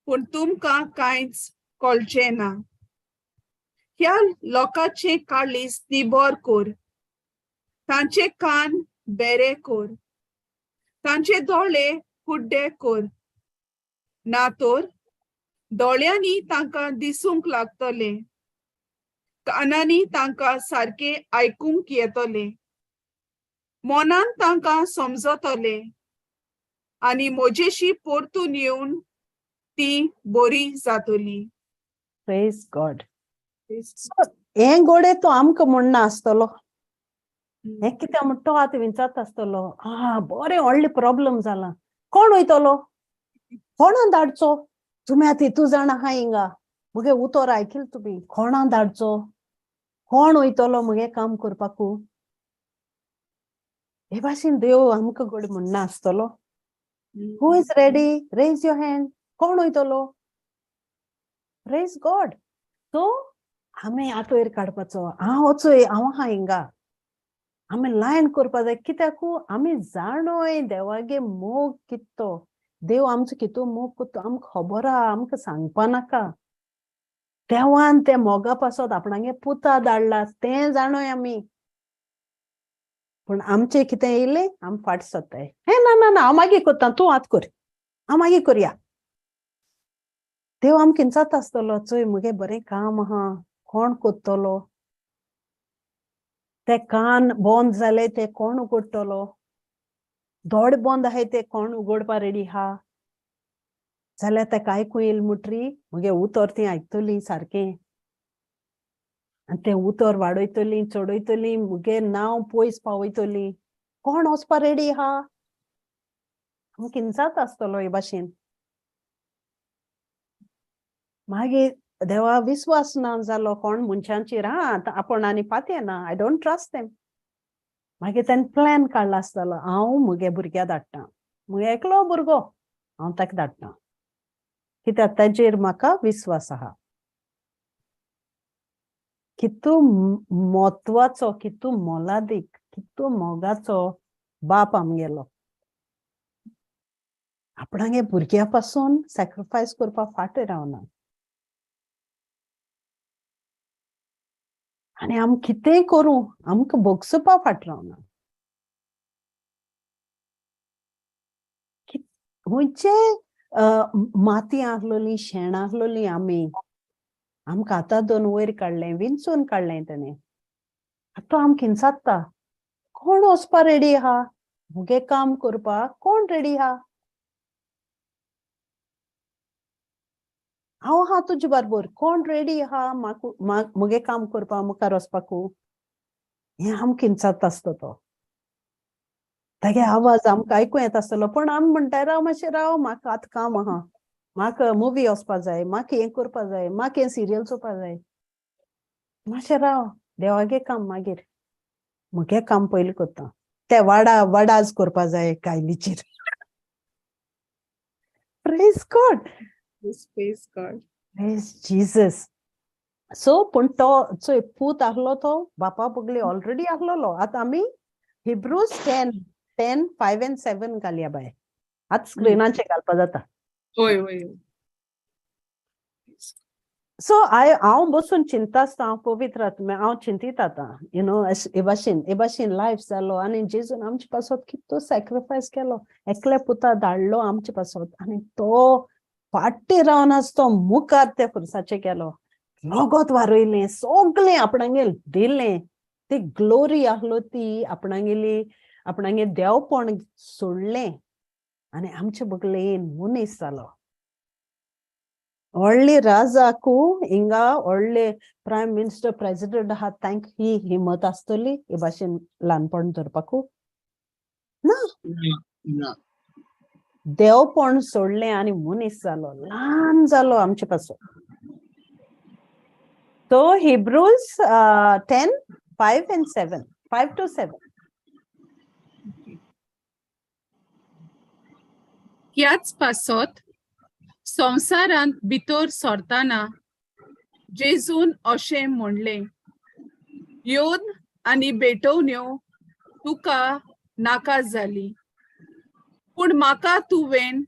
पूण तुमकां कांयच कळचें ना. ह्या लोकांचें काळीज निबर कर, तांचे कान बेरे कर, तांचे दोळे कुड्डे कर, ना तर दोळ्यांनी तांकां दिसूंक लागतलें, कानांनी तांकां सारकें आयकूंक येतलें, मनान तांकां समजतलें आनी म्हजेशी परतून येवन ती बरी जातली. Praise God. So हें गोडे तो आमकां म्हणना आसतलो. हें कितें म्हणटा तो आतां विचारता आसतलो, आ बरें व्हडलें प्रॉब्लम जालां, कोण वयतलो, कोणा धाडचो? तुमी आतां हितू जाणां आहा हिंगा, मुगे उतर आयकिल तुमी, कोणा धाडचो, कोण वयतलो मुगे काम करपाकू? हे भाशेन देव आमकां गोडे म्हणना आसतलो. Who is ready? Raise your hand. कोण वयतलो? Praise God. So आमी आतां वयर काडपाचो, हांव वचोय, हांव आहा हिंगा, आमी लायन करपा जाय. कित्याकू आमी जाणोय देवागे मोग कित्तो, देव आमचो कितू मोग करता आमकां खबर आहा, आमकां सांगपा नाका. देवान ते मोगा पासत आपणागे पुता धाडला तें जाणोय आमी. पूण आमचें कितें येयलें आमी फाट सोदताय, हें ना ना ना हांव मागीर करता, तूं आत कर, हांव मागीर करया. देव आमकां किंचात आसतलो, चोय मुगे बरें काम आहा, कोण करतलो? ते कान बंद जाले ते कोण उगडटलो? दोळे बंद आहाय ते कोण उगडपा रेडी आहा? जाल्यार ताका आयकूं येयलें म्हणटरी मुगे उतर ती आयकतली सारकें, आनी तें उतर वाडयतली, चडयतली, मुगे नांव पयस पावयतली. कोण वचपा रेडी आहा? आमकां किंचात आसतलो हे भाशेन. मागीर देवा विस्वास ना जालो कोण मनशांचेर, हा आतां आपूण आनी पातये ना, I don't trust them. मागीर तेणें प्लॅन काडला आसतलो, हांव मुगे भुरग्या धाडटा, मुगे एकलो भुरगो हांव ताका धाडटा, कित्याक ताजेर म्हाका विस्वास आहा. कितू म्हत्वाचो, कितू मोलादीक, कितू मोगाचो बाप आमगेलो. आपणागे भुरग्या पासून सॅक्रिफायस करपाक फाटीं रावना. आनी आम कितेंय करूं आमकां भोगसुपा फाट रावना. खंयचे माती आहलोली, शेण आहलोली आमी, आमकां आतां दोन वयर काडलें, विंचून काडलें तेणें. आतां आमकां किंचात्ता, कोण वचपा रेडी आहा मुगे काम करपाक? कोण रेडी आहा? हांव आहा तुजे बरोबर, कोण रेडी आहा म्हाका मुगे काम करपाक, मुखार वचपाकू? हें आमकां किंचात्ता आसता. तो तागे आवाज आमकां आयकूं येता आसतलो, पूण आमी म्हणटाय राव मातशें राव, म्हाका आतां काम आहा, म्हाका मुवी वचपा जाय, म्हाका हें करपा जाय, म्हाका हें सिरियल चोवपा जाय, मातशें राव, देवागे काम मागीर, मुगे काम पयलीं करता, ते वाडा वाडाज करपा जाय कायलीचेर. Praise God. Praise God. Praise Jesus. So पूण तो चोय पूत आहलो तो बापा बगले ऑलरेडी आहलोलो. आतां आमी हिब्रूज 10, 5 and 7 घालया बाय, आतां स्क्रिनाचेर घालपा जाता. हय हय. सो हांव बसून चिंता आसता, हांव पवित्र आत्म्या, हांव चिंतीत आतां, you know, हे भाशेन हे भाशेन लायफ जालो आनी जेजून आमचे पासत कितलो सॅक्रिफायस केलो, एकले पुता धाडलो आमचे पासत आनी तो फाटीं रावन आसतो मुखार त्या पुरसाचेर गेलो, रगत वारयलें, सगळें आपणागेर दिलें, ती ग्लोरी आहलो ती आपणागेली, आपणागे देवपण सोडलें आनी आमचे बगलेन मनीस जालो. व्हडले राजाकू हिंगा व्हडले प्रायम मिनिस्टर प्रेसिडेंट आहा तांकां ही हिम्मत आसतली हे भाशेन ल्हानपण धरपाकू ना. देवपण सोडलें आनी मनीस जालो, ल्हान जालो आमचे पासून. तो हिब्रूज 10, 5 and 7, 5 to 7. ह्याच पासत संवसारांत भितर सरतना जेजून अशें म्हणलें, येवन आनी भेटवण्यो तुका नाका जाली, पूण म्हाका तुवें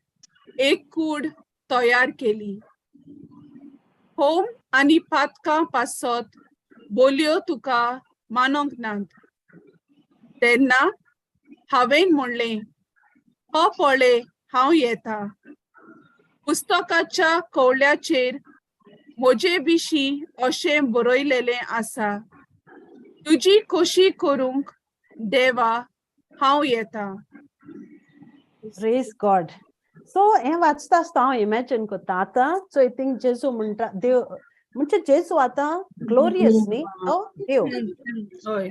एक कूड तयार केली. होम आनी पातकां पासत बोलयो तुका मानोंक नात. तेन्ना हांवें म्हणलें, हो पळय हांव येता. पुस्तकाच्या कवळ्याचेर म्हजे विशीं अशें बरयलेलें आसा, तुजी खोशी करूंक देवा हांव येता. Praise God. सो हें वाचता आसतना हांव इमॅजिन करता आतां चोय थिंग जेजू म्हणटा देव म्हणजे जेजू आतां ग्लोरियस न्ही, तो देव, हय,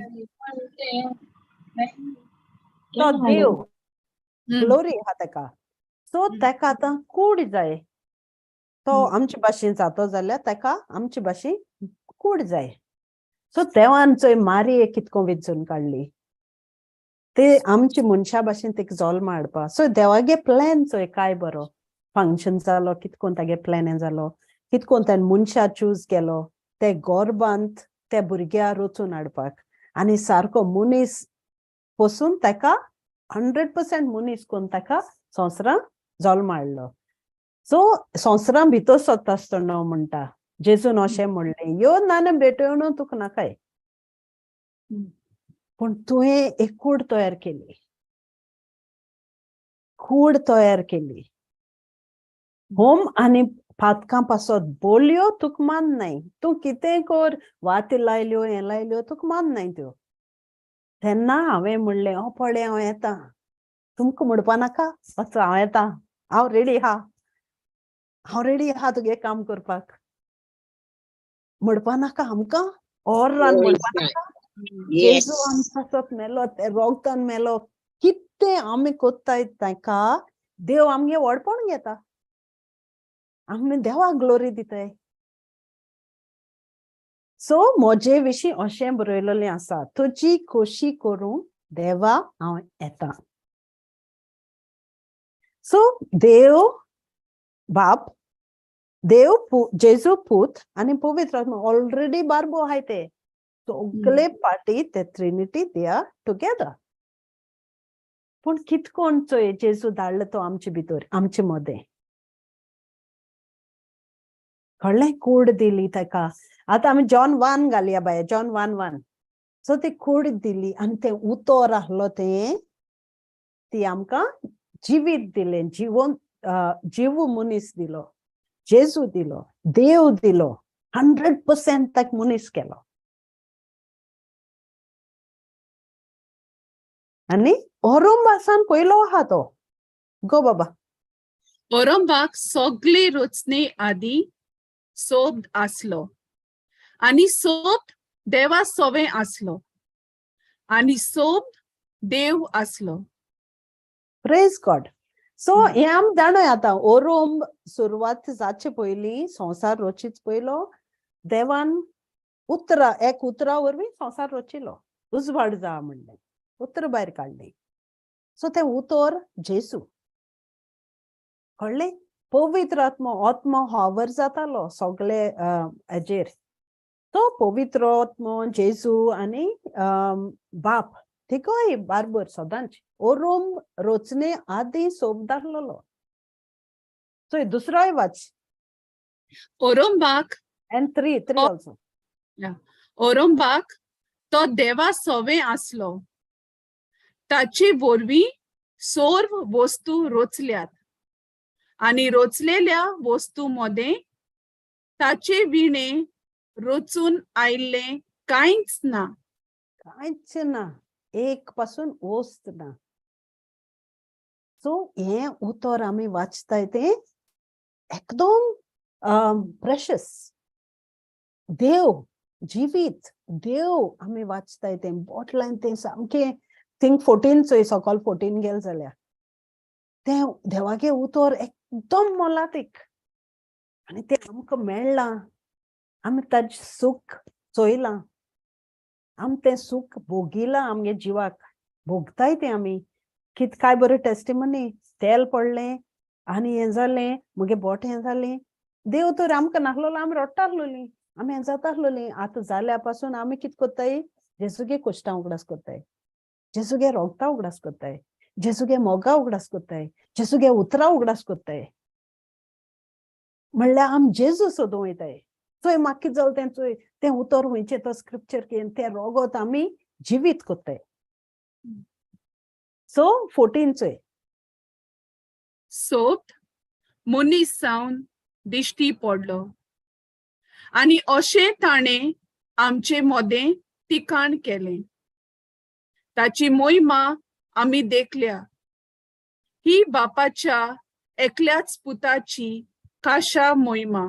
तो देव ग्लोरी आहा तेका. सो तेका आतां कूड जाय, तो आमचे भाशेन जातो जाल्यार तेका आमचे भाशेन कूड जाय. सो देवान चोय मारये कितको विंचून काडली ते आमचे मनशा भाशेन तेका जल्म हाडपा. सो देवागे प्लॅन चोय काय बरो फंक्शन जालो, कितकोन तागे प्लॅन जालो, कितकोन ताणें मनशा चूज केलो ते गोरबांत ते भुरग्या रचून हाडपाक, आनी सारको मनीस पसून ताका 100% मनीस कोन्न ताका संवसारांत जल्म हाडलो. सो संवसारां भितर सरता आसतना म्हणटा जेजून अशें म्हणलें, यो नाना भेटवणो तुका नाकाय, पूण तुवें एक कूड तयार केली, कूड तयार केली. होम आनी पातकां पासत बोलयो तुका मान नाय, तूं कितें कर, वाती लायल्यो हें लायल्यो तुका मान नाय त्यो. तेन्ना हांवें म्हणलें, हो पळय हांव येता, तुमकां म्हणपा नाका, वच हांव येता, हांव रेडी आहा, हांव रेडी आहा तुगे काम करपाक. म्हणपा नाका आमकां ओर्रान म्हणपा नाका, जेजू आमकां पासत मेलो, ते रोगतान मेलो, कितें आमी कोत्ताय ताका देव आमगे व्हडपण घेता, आमी देवाक ग्लोरी दिताय. सो म्हजे विशीं अशें बरयलेलें आसा, तुजी खोशी करूंक देवा हांव येता. सो देव बाप, देव जेजू पूत आनी पवित्र आत्मा ऑलरेडी बारबो आहाय, ते सगळे पार्टी ते ट्रिनिटी they are together. पूण कितकोन चोय जेजू धाडलो तो आमचे भितर, आमचे मदें, कळ्ळें? कूड दिली ताका. आतां आमी जॉन 1 घालया बाय, जॉन 1:1. सो ती कूड दिली आनी तें उतर आहलो, तें ती आमकां जिवीत दिलें, जिवन जीव मनीस दिलो, जेजू दिलो, देव दिलो, 100% ताका मनीस केलो. आनी ओरोंबासान पयलो आहा तो. गो बाबा. ओरंबाक सगळे रचने आदी सोब आसलो, आनी सोब देवा सोवे आसलो, आनी सोब देव आसलो. Praise God. सो हें आमी जाणूय आतां, ओरोंब सुरवात जाचे पयलीं संवसार रचीच पयलो देवान उतरा, एक उतरा वरवीं संवसार रचिलो, उजवाड जा म्हणलें, उतर भायर काडलें. सो तें उतर जेजू, कळ्ळें? पवित्र आत्मो, आत्मो हावर जातालो सगळे हेजेर, तो पवित्र आत्मो जेजू आनी बाप तिगोय बारबर सदांच ओरोम रचने आदी सोब दाखलो. सो दुसरोय वाच. ओरोंबाक एंड 3 ऑल्सो. ओरोंबाक तो देवा सोवे आसलो, ताचे वरवीं सर्व वस्तू रचल्यात, आनी रचलेल्या वस्तू मदें ताचे विणे रचून आयिल्लें कांयच ना, कांयच ना, एक पासून वस्त ना. सो हें उतर आमी वाचताय तें एकदम प्रेशस, देव जिवीत देव आमी वाचताय तें बोटलान तें सामकें थिंग 14 चोय, सकाळ 14 गेल जाल्यार तें देवागे उतर एकदम मोलादीक, आनी तें आमकां मेळ्ळां, आमी ताजें सूख चोयलां. आम तें सूख भोगिलां आमगे जिवाक, भोगताय तें आमी. कित काय बरें टेस्टिमनी, तेल पडलें आनी हें जालें, मुगे बोट हें जालें. देव तर आमकां नासलेलो, आमी रडटा आसलोलीं, आमी हें जाता आसलोलीं. आतां जाल्या पासून आमी कित कोत्ताय, जेजूगे कोश्टां उगडास कोत्ताय, जेजूगे रोगता उगडास कोत्ताय, जेजूगे मोगा उगडास कोत्ताय, जेजूगे उतरां उगडास कोत्ताय. म्हणल्यार आम जेजू सोदूं वयताय. चोय म्हाका कितें जालें तें चोय, तें उतर खंयचें, तो स्क्रिप्चर घेवन तें रोगोत आमी जिवीत कोत्ताय. सो 14 चोय. सोत मनीस जावन दिश्टी पडलो आनी अशें ताणें आमचे मदें ठिकाण केलें. ताची मोहिमा आमी देखल्या, ही बापाच्या एकल्याच पुताची काशा मोहिमा,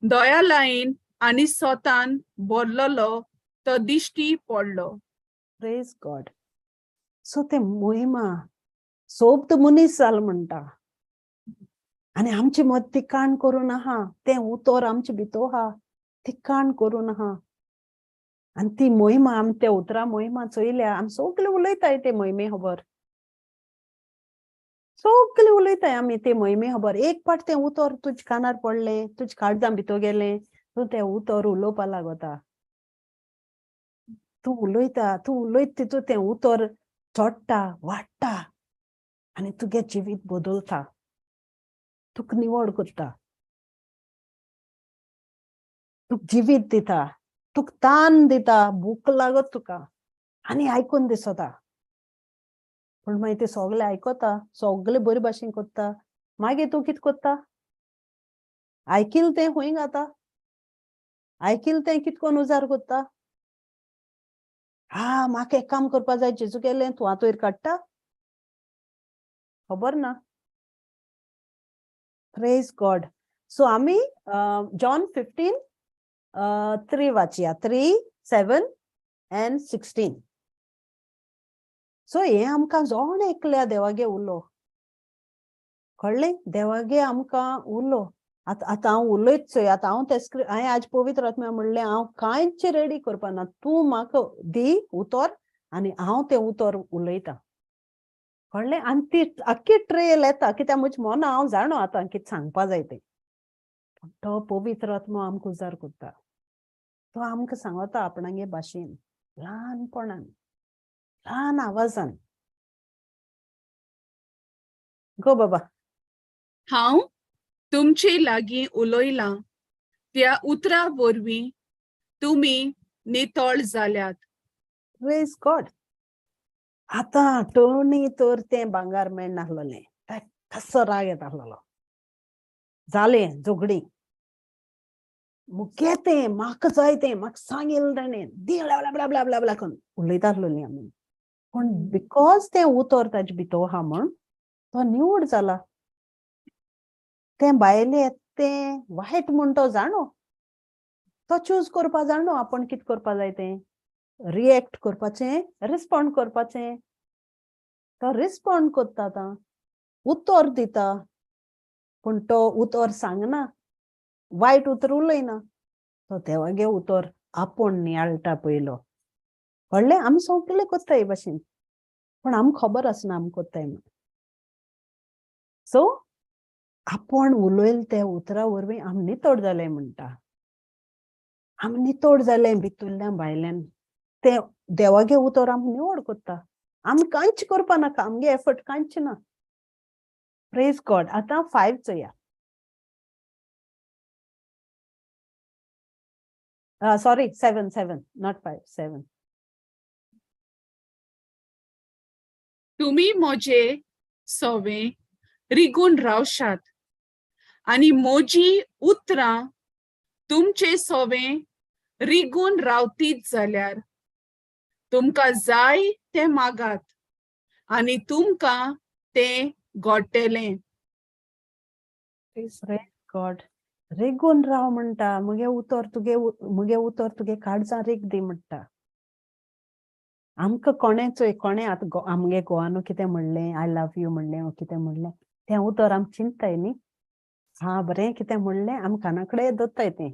दयालायन आनी सोतान भरलेलो तो दिश्टी पडलो. Praise God. सो ते मोहिमा सोबत मनीस जाल म्हणटा आनी आमचे मत ठिकाण करून आहा, तें उतर आमचे भितर आहा, ठिकाण करून आहा. आनी ती मोहिमा आमी त्या उतरां मोहिमा चोयल्या, आमी सगळे उलयताय ते मोहिमे खबर, सगळे उलयताय आमी ते मोहिमे खबर. एक पाट तें उतर तुज कानार पडलें, तुज काळजां भितर गेलें, तूं तें उतर उलोवपा लागता, तूं उलयता, तूं उलयत तितू तें उतर चडटा, वाडटा आनी तुगे जिवीत बदलता, तुका निवड करता, तुका जिवीत दिता, तुका तान दिता, भूक लागत तुका आनी आयकून दिसता. पूण मागीर ते सगळे आयकता, सगळे बरे भाशेन करता, मागीर तूं कितें करता, आयकिल तें खंय घाता, आयकिल तें कितें करून उजार करता. हा म्हाका एक काम करपा जाय, जेजू गेलें तूं आतां वयर काडटा, खबर ना. Praise God. सो आमी जॉन 15:3 वाचया, 3, 7 and 16. सो हें आमकां जोण एकल्या देवागे उलो, कळ्ळें, देवागे आमकां उलो. आतां आतां हांव उलयत चोय, आतां हांव ते हांवें आज पवित्र आत्म्या म्हणलें हांव कांयच रेडी करपा ना, तूं म्हाका दी उतर आनी हांव तें उतर उलयतां, कळ्ळें. आनी ती आख्खी ट्रेल येता, कित्याक म्हज्या मना हांव जाणो आतां कितें सांगपा जाय तें. पूण तो पवित्र आत्मो आमकां उजार करता, तो आमकां सांगता आपणागे भाशेन, ल्हानपणान, ल्हान आवाजान. गो बाबा. हांव तुमचे लागीं उलयलां त्या उतरा वरवीं तुमी नितळ जाल्यात. Praise God. आतां टोनी तर तें भांगर मेळनासलें, कसो राग येता आसलेलो, जालें झगडीं, मुगे तें म्हाका जाय तें, म्हाका सांगिल्लें ताणें, दी ब्ला ब्ला ब्ला ब्ला ब्ला करून उलयता आसलोलीं आमी. पूण because तें उतर ताजे भितर आहा म्हण तो निवड जाला. तें भायलें तें वायट म्हण तो जाणो, तो चूज करपा जाणो आपूण कितें करपा जाय तें, रिएक्ट करपाचें, रिस्पोंड करपाचें. तो रिस्पोंड करता आतां, उतर दिता, पूण तो उतर सांगना, वायट उतर उलयना, तो देवागे उतर आपूण नियाळटा पयलो, कळ्ळें. आमी सगळे करता हे भाशेन, पूण आमकां खबर आसना आमी करताय म्हण. सो आपूण उलयले त्या उतरा वरवीं आमी नितळ जाले म्हणटा, आमी नितळ जाले भितरल्यान भायल्यान. तें देवागे उतर आमी निवड करता, आमी कांयच करपा नाका, आमगे एफर्ट कांयच ना. Praise God. आतां 5 चोया, सॉरी 7, 7 not 5, 7. तुमी म्हजे सोवे रिगून रावशात आनी म्हजी उतरां तुमचे सोवे रिगून रावतीत जाल्यार तुमकां जाय तें मागात आनी तुमकां तें घडटलें. Praise God. रिगून राव म्हणटा, मुगे उतर तुगे, मुगे उतर तुगे काळजां रिग दी म्हणटा. आमकां कोणें चोय, कोणें आतां आमगे गोवानू कितें म्हणलें, I love you म्हणलें, कितें म्हणलें, तें उतर आमी चिंतताय न्ही, हा बरें कितें म्हणलें, आमी काना कडेन दवरताय तें,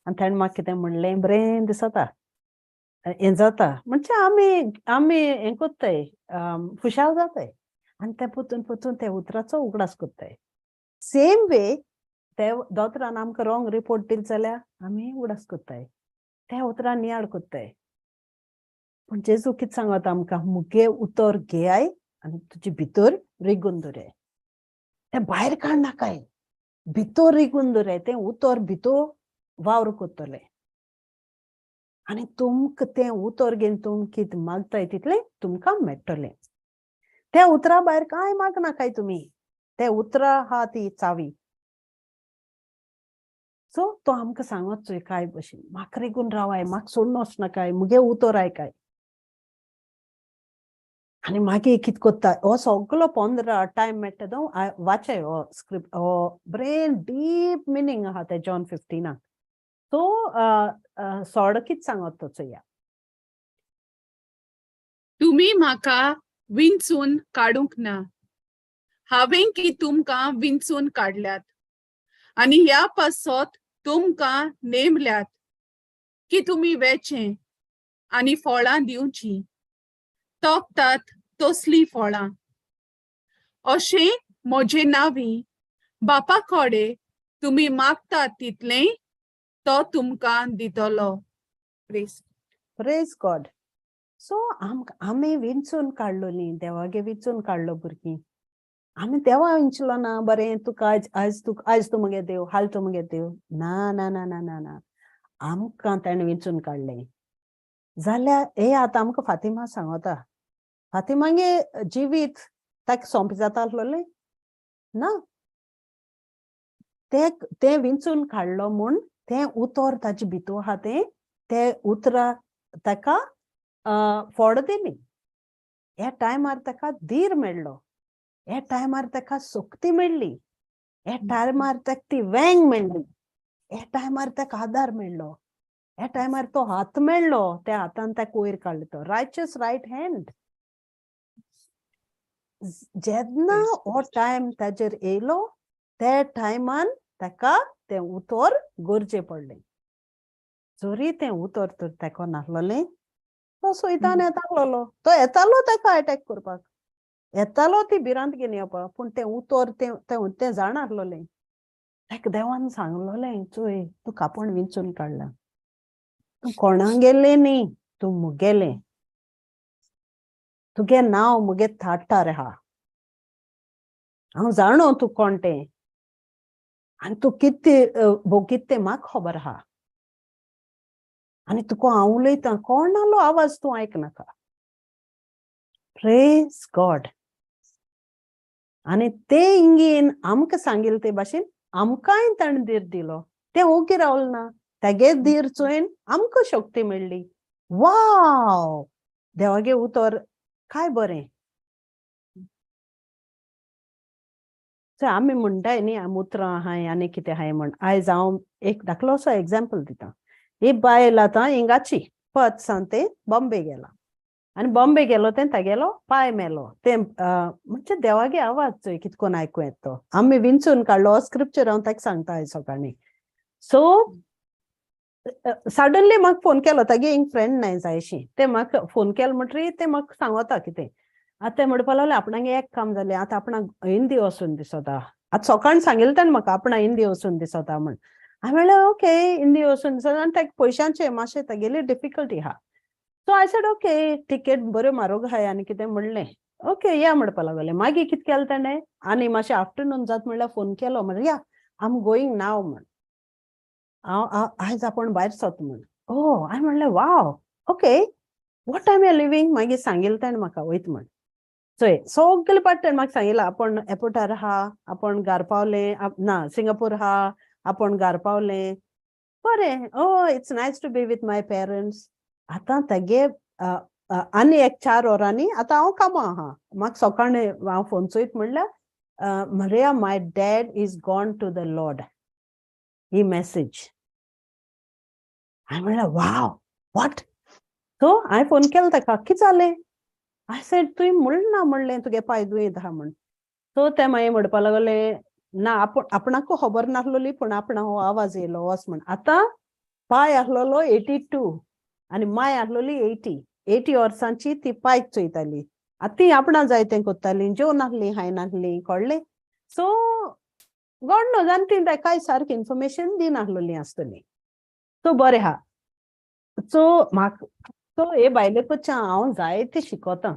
आनी ताणें म्हाका कितें म्हणलें बरें दिसता. हें जाता म्हणजे आमी आमी हें कोत्ताय, खुशाल जाताय आनी ते पोतून पोतून ते उतराचो उगडास कोत्ताय. सेम वे ते दोतोरान आमकां रॉंग रिपोर्ट दिले जाल्यार आमी उगडास कोत्ताय, त्या उतरान नियाळ कोत्ताय. पूण जेजू कितें सांगता आमकां, मुगे उतर घेयाय आनी तुजे भितर रिगून दवराय, तें भायर काडनाकाय, भितर रिगून दवराय, तें उतर भितर वावर कोत्तलें आनी तुमकां तें उतर घेवन तुम कितें मागताय तितलें तुमकां मेळटलें. त्या उतरा भायर कांय मागनाकाय तुमी, ते उतरां आहा ती चावी. सो तो आमकां सांगत चोय काय भशेन, म्हाका रिगून रावाय, म्हाका सोडून वचनाकाय, मुगे उतर आयकाय. आनी मागीर कितें कोत्ता हो सगलो 15 टायम मेळटा तो वाचाय हो स्क्रिप्ट, हो ब्रेन डीप मिनींग आहा ते जॉन 15. सो सोड कितें सांगत तो चोया. तुमी म्हाका विंचून काडूंक ना, हांवें की तुमकां विंचून काडल्यात आनी ह्या पासत तुमकां नेमल्यात की तुमी वेचें आनी फळां दिवचीं, तोखतात तसलीं फळां. अशें म्हजे नांवी बापा कडेन तुमी मागतात तितलें तो तुमकां दितलो. प्रेज प्रेज गॉड. सो आमी विंचून काडलो न्ही, देवागे विंचून काडलो भुरगीं. आमी देवा विंचलो ना, बरें तुका आयज आयज तूं आयज तूं मुगे देव, हाल तूं मुगे देव, ना ना ना ना ना ना, आमकां ताणें विंचून काडलें. जाल्यार हे आतां आमकां फातिमा सांगता, फातिमागे जिवीत ताका सोंपें जाता आसलोलें ना, तें विंचून काडलो म्हूण तें उतर ताजे भितर आहा, तें ते उतरां ताका फोड दिली. ह्या टायमार ताका धीर मेळ्ळो, ह्या टायमार ताका शक्ती मेळ्ळी, ह्या टायमार ताका ती वेंग मेळ्ळी, ह्या टायमार ताका आदार मेळ्ळो, ह्या टायमार तो हात मेळ्ळो, त्या हातान ताका वयर काडलो, तो रायचस रायट हँड. जेन्ना हो टायम ताजेर येयलो त्या टायमान ताका तें उतर गरजे पडलें. जरी तें उतर तर ताका नासलोलें, तो सोयतान येतालो, तो येतालो ताका एटॅक करपाक, येतालो ती भिरांत घेवन येवपाक, पूण तें उतर तें तें जाण आसलोलें. ताका देवान सांगलोलें, चोय तुका आपूण विंचून काडला, तूं कोणागेलें न्ही, तूं मुगेलें, तुगे नांव मुगे थाटार आहा, हांव जाणो तूं कोण तें आनी तूं कितें भोगीत तें म्हाका खबर आहा, आनी तुका हांव उलयतां कोणालो आवाज तूं आयकनाका. Praise God. आनी ते इंगीन आमकां सांगिल्ले ते भाशेन आमकांय ताणें धीर दिलो, तें ओगी रावलें ना, तागे धीर चोयन आमकां शक्ती मेळ्ळी. वाव, देवागे उतर काय बरें. आमी म्हणटाय न्ही उतरां आहाय आनी कितें आहाय म्हण. आयज हांव एक धाकलोसो एग्जाम्पल दिता. ही बायल आतां हिंगाची पद सान तें बॉम्बे गेला आनी बॉम्बे गेलो तें तागेलो पांय मेलो, तें म्हणजे देवागे आवाज चोय कितकोन आयकूं येता तो. आमी विंचून काडलो स्क्रिप्चर हांव ताका सांगता आयज सकाळीं. सो सडनली म्हाका फोन केलो, तागे एक फ्रेंड नाय जायशी, तें म्हाका फोन केलो म्हणटरी तें म्हाका सांगता कितें. आतां तें म्हणपाक लागलें आपणागे एक काम जालें, आतां आपणाक हिंदी वचून दिसता, आतां सकाळीं सांगिल्लें ताणें म्हाका आपणा हिंदी वचून दिसता म्हण. हांवें म्हणलें ओके, हिंदी वचून दिसता आनी ताका पयशांचें मातशें तागेली डिफिकल्टी आहा. So I said okay, ticket बऱ्यो म्हारग आहाय आनी कितें म्हणलें, ओके या म्हणपाक लागलें. मागीर कितें केलें ताणें आनी मातशें आफ्टरनून जाता म्हणल्यार फोन केलो, म्हणलें या I am going नाव म्हण, हांव आयज आपूण भायर सरता म्हण. ओ हांवें म्हणलें wow okay, what time you living. मागीर सांगिल्लें ताणें म्हाका वयता म्हण. चोय सगळे पाट ताणें म्हाका सांगिल्लें आपूण एअरपोर्टार आहा, आपूण घार पावलें, ना सिंगापूर आहा, आपूण घार पावलें, बरें, oh it's nice to be with my parents. आतां तागे आनी एक 4 वरांनी आतां हांव कामां आहा, म्हाका सकाळीं हांव फोन चोयत म्हणल्यार Maria my dad is gone to the lord, he message. हांवें म्हणलें वाव what. सो हांवें फोन केलो ताका, कितें जालें? I said तुवें म्हणलें ना म्हणलें तुगे पांय दुयेंत आहा म्हण. सो तें मागीर म्हणपाक लागलें ना आपूण आपणाकूय खबर नासलोली, पूण आपणा हो आवाज येयलो वच म्हण. आतां पांय आसलोलो 82 आनी माय आसलोली 80, 80 वर्सांची. ती पायक चोयताली. आतां ती आपणा जाय तें कोत्ताली, जेव नासली, खाय नासली, कळ्ळें? सो गॉड नोज. आनी ती ताकाय सारकी इन्फॉर्मेशन दिनासलोली आसतली. सो बरें आहा. सो म्हाका, सो हे बायले कडच्यान हांव जायतें शिकोतां.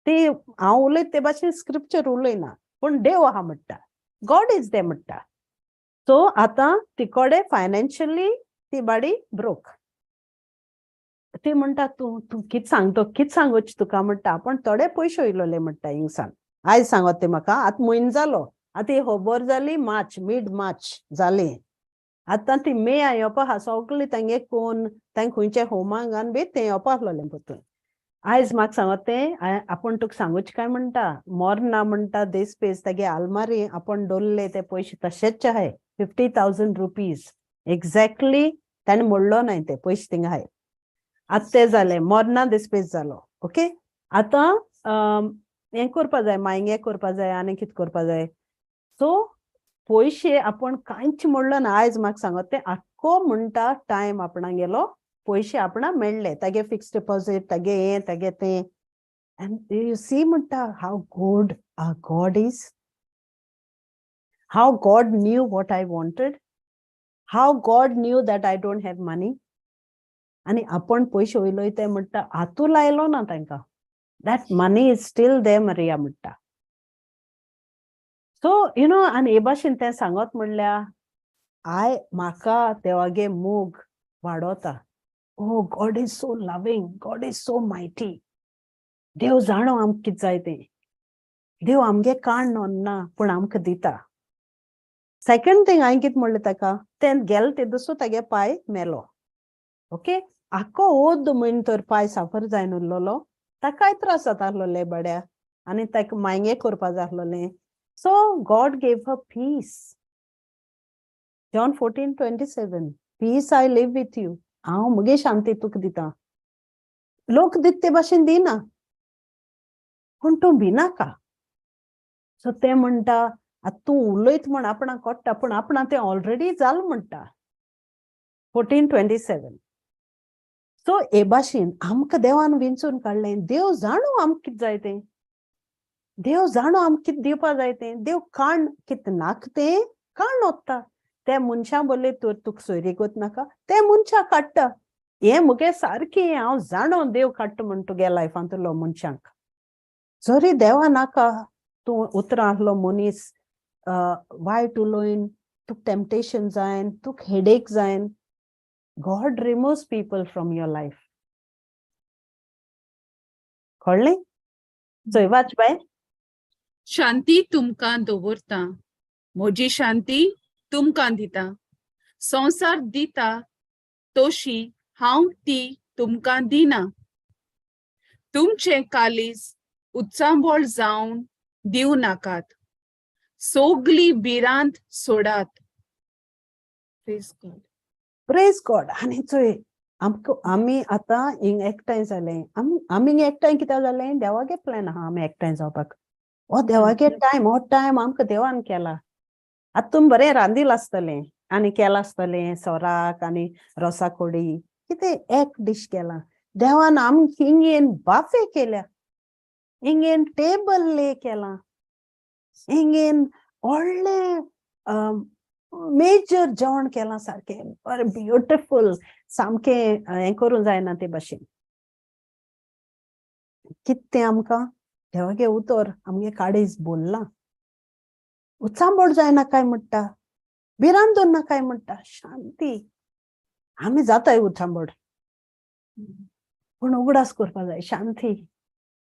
ती हांव उलयत ते भाशेन स्क्रिप्चर उलयना, पूण देव आहा म्हणटा, गॉड is there म्हणटा. सो आतां तिकोडे फायनान्शियली ती बाडी ब्रोक. ती म्हणटा, तूं तूं कित सांगतो, कित सांगोच तुका म्हणटा, पण थोडे पयशे वयलोले म्हणटा हिंगसान. आयज सांगत ते म्हाका. आतां म्हयनो जालो. आतां ही खबर जाली मार्च, मीड मार्च जाली. आतां ती मे येवपा आहा. सगळी तांगे कोण तांगे खंयच्या होमांक आनी बी तें येवपा आसलोलें परतून. आयज म्हाका सांगत तें, आपूण तुका सांगूच काय म्हणटा, मोरना म्हणटा देसपेस तागे आलमारी आपण दवरले ते पयशे तशेच आहाय, ₹50,000 एक्झॅक्टली. ताणें म्हणलो नाय, ते पयशे थिंगा आहाय. आतां तें जालें, मोरना देसपेस जालो. ओके, आतां हें करपा जाय, मायंगे करपा जाय आनी कितें करपा जाय. सो पयशे आपूण कांयच म्हणलो ना. आयज म्हाका सांगत तें, आख्खो म्हणटा टायम आपणागेलो पयशे आपणा मेळ्ळे, तागे फिक्स डिपॉझिट, तागे हें, तागे तें. आनी you see म्हणटा, how good our God is, how God knew what I wanted, how God knew that I don't have money. आनी आपण पयशे वयलोय ते म्हणटा, हातू लायलो ना तांकां. That money is still there, Maria म्हणटा. सो you know, आनी हे भाशेन तें सांगत म्हणल्यार I म्हाका देवागे मोग वाडोता. Oh, God is so loving, God is so mighty. देव जाणो आमकां कितें जाय तें. देव आमगे काण ना, पूण आमकां दिता. सेकंड थिंग, हांवें कितें म्हणलें ताका, तें गेलें ते दुसरो तागे पाय मेलो. ओके, आख्खो ओद्द म्हयनो तर पाय साफर जायन उरलोलो. ताकाय त्रास जाता आसलोले बड्या आनी ताका मायंगे करपा जाय आसलोलें. So God gave her peace. John 14:27, "Peace I leave with you." हांव मुगे शांती तुका दिता, लोक दित ते भाशेन दिना, पूण तूं भिनाका. सो ते म्हणटा, आतां तूं उलयत म्हण आपणाक कळटा, पूण आपणा तें ऑलरेडी जाल म्हणटा. 14:27. सो हे भाशेन आमकां देवान विंचून काडलें. देव जाणो आमकां कितें जाय तें. देव जाणो आमकां कितें दिवपा जाय तें. देव काण कितें नाका तें काण वता. ते मनशां बोल्ले तर तुका सोयरीगत नाका, ते मनशां काडटा. हें मुगे सारकें, हांव जाणो देव काडटा म्हण तुगे लायफांतलो मनशांक. जरी देवा नाका तूं उतरां आहलो मनीस वायट उलोयन, तुका टेम्पटेशन जायन, तुका हेडेक जायन, God removes people from your life. कळ्ळें? चोय, वाच बाय. शांती तुमकां दवरता, म्हजी शांती तुमकां दिता. संवसार दिता तशी हांव ती तुमकां दिना. तुमचें कालीज उचांबळ जावन दिवं नाकात. सगली भिरांत सोडात. Praise God. Praise God. आनी चोय, आमकां आमी आतां हिंग एकठांय जाले. आमी आमी एकठांय कित्याक जाले? देवागे प्लॅन आहा आमी एकठांय जावपाक. हो देवागे टायम, हो टायम आमकां देवान केला. आतां तुमी बरें रांदील आसतलें आनी केलां आसतलें सोराक आनी रोसा कोडी, कितें एक डीश केलां. देवान आमकां हिंगेन बाफे केल्या, हिंगेन टेबल ले केलां, हिंगेन व्हडलें मेजर जेवण केलां, सारकें बरें ब्युटिफूल, सामकें हें करूं जायना ते भाशेन. कितें तें आमकां देवागे उतर आमगे काळीज बोल्लां. उचांबळ जायना काय म्हणटा, भिरांत दवरना काय म्हणटा. शांती. आमी जाताय उचांबळ, पूण उगडास करपा जाय, शांती,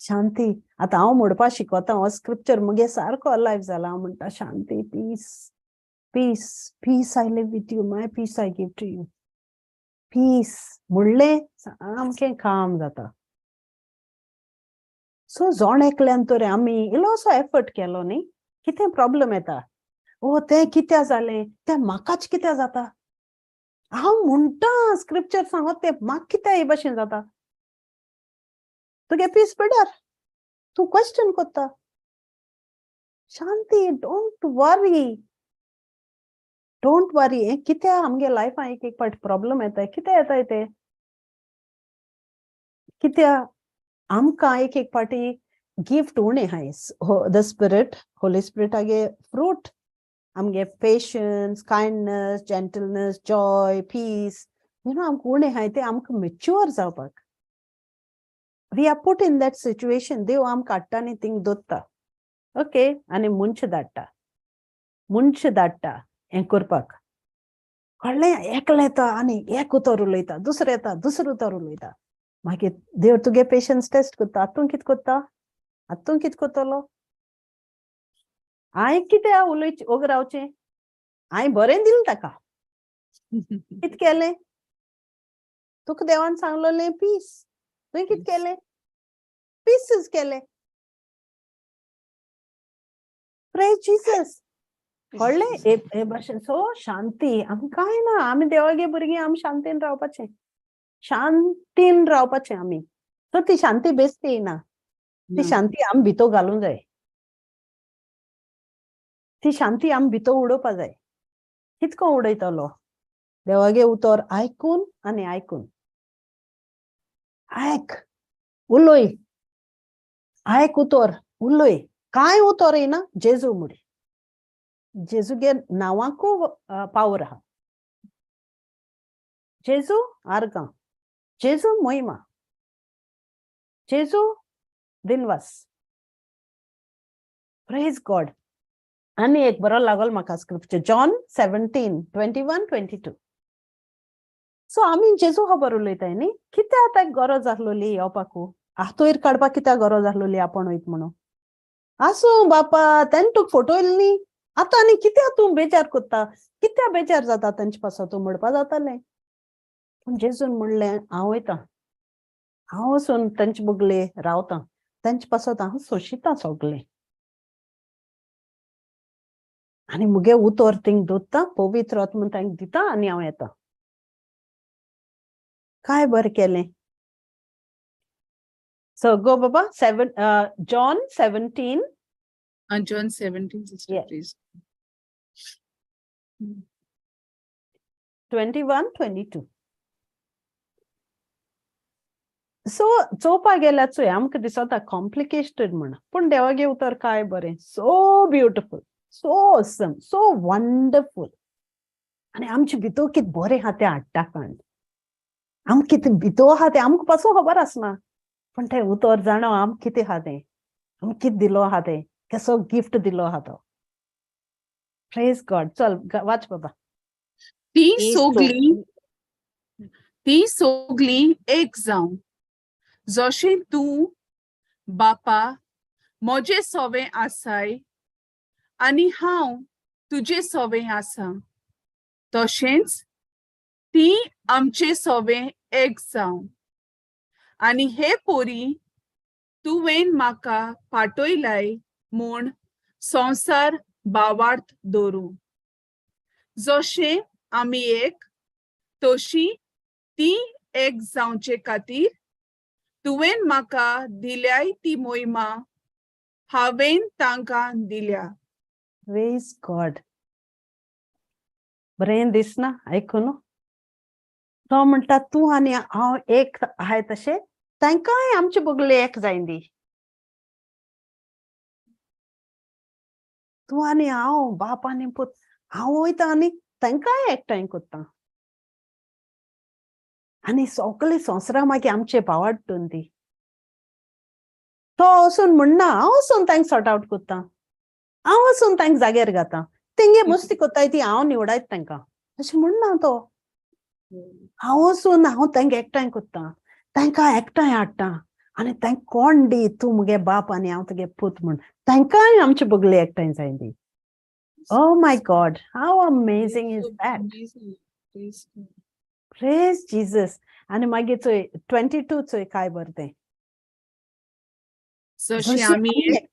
शांती. आतां हांव म्हणपा शिकता. हो स्क्रिप्चर मुगे सारको अलायव जाला. हांव म्हणटा, शांती, peace, peace, peace I leave with you, my peace I give to you. Peace म्हणलें, सामकें काम जाता. सो जण एकल्यान तर आमी इल्लोसो एफर्ट केलो न्ही, कितें प्रॉब्लम येता? ओ, तें कित्याक जालें? तें म्हाकाच कित्याक जाता? हांव म्हणटा स्क्रिप्चर सांगत तें म्हाका कित्याक हे भाशेन जाता? तुगे पीस पडार तूं क्वेश्चन करता. शांती. Don't worry, don't worry. हें कित्याक आमगे लायफान एक एक फावट प्रॉब्लम येता? कित्याक येताय ते? कित्या आमकां एक एक पाटी गिफ्ट उणें आहाय. The spirit, Holi spirit आगे फ्रूट आमगे patience, kindness, gentleness, joy, peace, आमकां उणें आहाय ते आमकां मेच्युअर जावपाक. We are put in that situation. देव आमकां हाडटा आनी थिंग दोत्ता, ओके, आनी मनशां धाडटा, मनशां धाडटा हें करपाक. कळ्ळें? एकलें येता आनी एक उतर उलयता, दुसरें येता दुसरें उतर उलयता. मागीर देव तुगे पेशन्स टेस्ट करता. आतां तूं कितें करता? आतां तूं कितें करतलो? हांवें कितें उलयचें? ओग रावचें? हांवें बरें दिलें ताका. कितें केलें? तुका देवान सांगलोलें पीस. तुवें कितें केलें? पीसच केलें. प्रे जिसस. कळ्ळें? हे भाशेन. सो शांती आमी कांय ना, आमी देवागे भुरगीं, आमी शांतीन रावपाचें, शांतीन रावपाचें आमी. सो ती शांती बेश्टी येना, ती शांती आमी भितर घालूंक जाय, ती शांती आमी भितर उडोवपा जाय. कितको उडयतलो? देवागे उतर आयकून आनी आयकून. आयक, उलय, आयक उतर, उलय. कांय उतर येना, जेजू मुडी, जेजूगे नांवाकू पावर आहा. जेजू आर्गां, जेजू मोहिमा, जेजू दिनवास. Praise God. आनी एक बरो लागल म्हाका स्क्रिप्चर, जॉन 17:21-22. सो आमी जेजू खबर उलयताय न्ही, कित्याक आतां गरज आसलोली येवपाकू? आतोयर काडपाक कित्याक गरज आसलोली आपूण वयत म्हणून? आसूं बापा, तेणें तुका फटोयलें न्ही, आतां आनी कित्याक तूं बेजार करता? कित्याक बेजार जाता तेंचे पासत तूं म्हणपा जातालें. पूण जेजून म्हणलें, हांव वयतां, हांव वचून तेंचे बगले रावतां, तेंचे पासत हांव सोंशितां सगळें, आनी मुगे उतर थिंग दोत्ता, पवित्र आत्मा तांकां दिता आनी हांव येता. काय बरें केलें. सो गो बाबा, seven John 17. John 17, sister, please. 21-22. So चोवपा गेल्यार चोय आमकां दिसता कॉम्प्लिकेटेड म्हण, पूण देवागे उतर काय बरें, so beautiful, so awesome, so wonderful. आनी आमचे भितर कितें बरें आहा तें हाडटा काण. आमकां कितें भितर आहा तें आमकां पासून खबर आसना, पूण तें उतर जाणा आमकां कितें आहा तें, आमकां कितें दिलो आहा तें, कसो गिफ्ट दिलो आहा तो. प्रेज गॉड. चल वाच बाबा. ती सोगली, ती सोगली एक जावं, जशें तूं बापा म्हजे सोवें आसाय आनी हांव तुजे सोवें आसा, तशेंच ती आमचे सोवें एक जावं. आनी हे पोरी तुवें म्हाका पाटयलाय म्हूण संवसार बावार्थ दवरूं. जशें आमी एक तशी ती एक जावचे खातीर तुवें म्हाका दिल्याय ती मोहिमा हांवें तांकां दिल्या. प्रेज गॉड. बरें दिसना आयकून? तो म्हणटा तूं आनी हांव एक आहाय तशें तांकांय आमचे बगले एक जायन दी. तूं आनी हांव, बाप आनी पूत, हांव वयता आनी तांकांय एकठांय करता, आनी सगळे संवसारा मागीर आमचे भावाडटून दी. तो वचून म्हणना हांव वचून तांकां सॉर्ट आवट करता, हांव वचून तांकां जाग्यार घाता, तेंगे मस्ती करताय ती हांव निवडायत तांकां, अशें म्हणना तो. हांव वचून हांव तांकां एकठांय करता, तांकां एकठांय हाडटा आनी तांकां कोण दी तूं मुगे बाप आनी हांव तुगे पूत म्हूण, तांकांय आमचे बगले एकठांय जाय दी. Oh my God, how amazing is that. Praise Jesus. आनी मागीर चोय 22 चोय काय बरें तें. जशें आमी एक,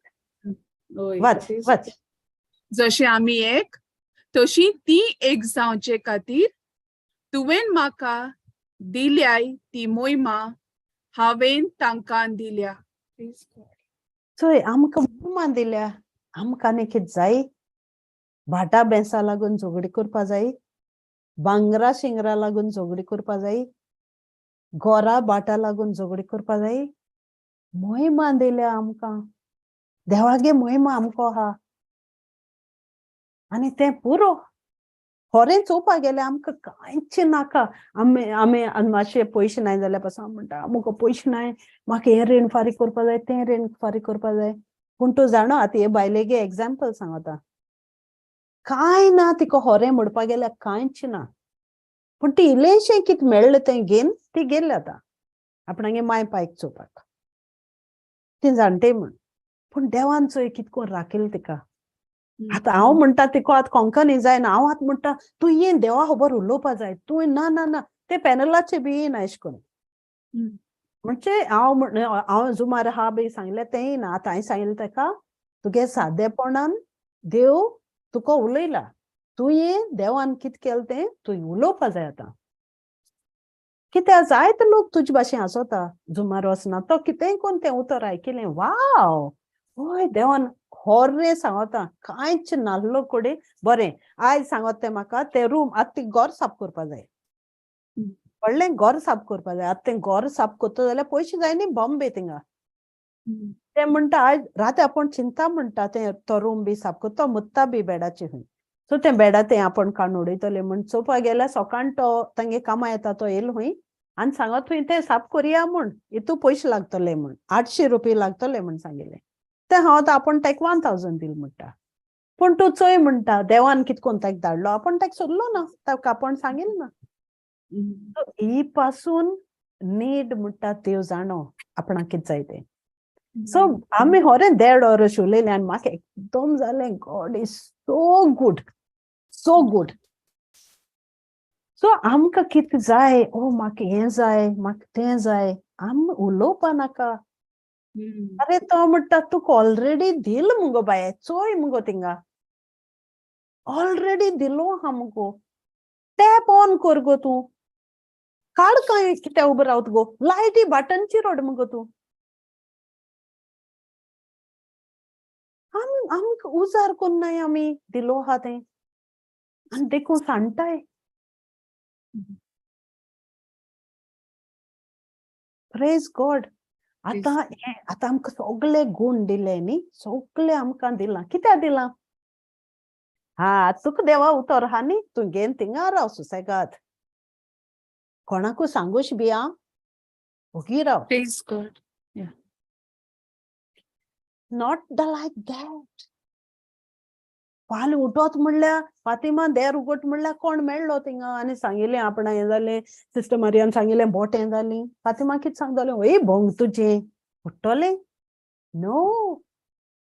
वाच वाच. जशें आमी एक तशी ती एक जावचे खातीर तुवें म्हाका दिल्याय ती मोहिमा हांवें तांकां दिल्या. चोय आमकां मोहिमा दिल्या, आमकां आनी कितें जाय? भाटा बेंसा लागून झगडी करपा जाय, भांगरा शिंगरा लागून झगडी करपा जाय? घरा बाटा लागून झगडी करपा जाय. मोहिमा दिल्या आमकां देवागे, मोहिमा आमकां आहा आनी तें पुरो. खरें चोवपाक गेल्यार आमकां कांयच नाका. आमी आमी मातशे पयशे नाय जाल्यार पासून म्हणटा, आमकां पयशे नाय, म्हाका हें रीण फारीक करपा जाय, तें रीण फारीक करपा जाय. पूण तूं जाणा, आतां हे बायलेगे एग्जाम्पल सांगता, कांय ना तिका. खरें म्हणपाक गेल्यार कांयच ना, पूण ती इल्लेशें कितें मेळ्ळें तें घेवन ती गेली आतां आपणागे माय पायक चोवपाक. ती जाणटे म्हण, पूण देवान चोय कितको राखील तिका. आतां हांव म्हणटा तिका, आतां कोंकणी जायना. हांव आतां म्हणटा, तूं येन देवा खबर उलोवपा जाय तूं. ना ना ना, ते पॅनलाचे बी येना अशें करून. म्हणजे हांव हांव जुमार हा बी सांगलें तेंय ना. आतां हांवें सांगिल्लें ताका, तुगे सादेपणान देव तुका उलयला, तुवें देवान कितें केलें तें तुवें उलोवपा जाय आतां. कित्याक जायते लोक तुजे भाशेन आसता, जुमार वचना, तो कितेंय कोन्न तें उतर आयकिलें, वाव, हय, देवान खरें सांगता. कांयच नाल्लो कडेन बरें आयज सांगत तें म्हाका, तें रूम आतां ती घर साफ करपा जाय. व्हडलें घर साफ करपा जाय. आतां तें घर साफ करता जाल्यार पयशे जाय न्ही बॉम्बे थिंगा. तें म्हणटा, आयज राती आपूण चिंता म्हणटा, तें तो रूम बी साफ करता, तो मुत्ता बी बेडाचे खंय. सो तें बेडा तें आपूण काडून उडयतलें म्हण चोवपाक गेल्यार सकाळ तो तांगे कामां येता तो येयलो खंय आनी सांगत खंय, तें साफ करुया म्हूण, हितू पयशे लागतले म्हण, 800 रुपये लागतले म्हण सांगिल्लें. तें हांव आतां आपूण ताका 1000 दिल म्हणटा. पूण तूं चोय म्हणटा, देवान कित कोन्न ताका धाडलो. आपूण ताका सोदलो ना, ताका आपूण सांगिल्लें ना. ही पासून नीड म्हणटा, देव जाणो आपणाक कितें जाय तें. सो आमी खरें देड वर अशें उलयलें आनी म्हाका एकदम जालें, God is so good, so good. So आमकां कितें जाय, ओ म्हाका हें जाय, म्हाका तें जाय, आमी उलोवपा नाका. अरे, तो म्हणटा, तुका ऑलरेडी दिल मुगो बाये, चोय मुगो थिंगा ऑलरेडी दिलो आहा मुगो, टॅप ऑन कर गो तूं, काड. कांय कित्याक उबो रावत गो? लायटी बटनची रोड मुगो तूं. आमी आमकां उजार कोन्नाय आमी दिलो आहा तें आनी देखून सांडटाय. प्रेज गॉड. आतां हें आतां आमकां सगळे गूण दिले न्ही, सगळे आमकां दिलां. कित्याक दिलां? हा, तुका देवा उतर आहा न्ही, तूं घेवन थिंगा राव सुसेगाद, कोणाकूय सांगूश बी आं, ओगी राव. Praise God. Not the like that. फाल्यां उठत म्हणल्यार फातिमा देर उगट म्हणल्यार कोण मेळ्ळो थिंगा आनी सांगिल्लें आपणा हें जालें. सिस्टर मारियान सांगिल्लें, बोट हें जालें. फातिमा कितें सांगतालें? ए भोंग तुजें उठ्ठलें. नो,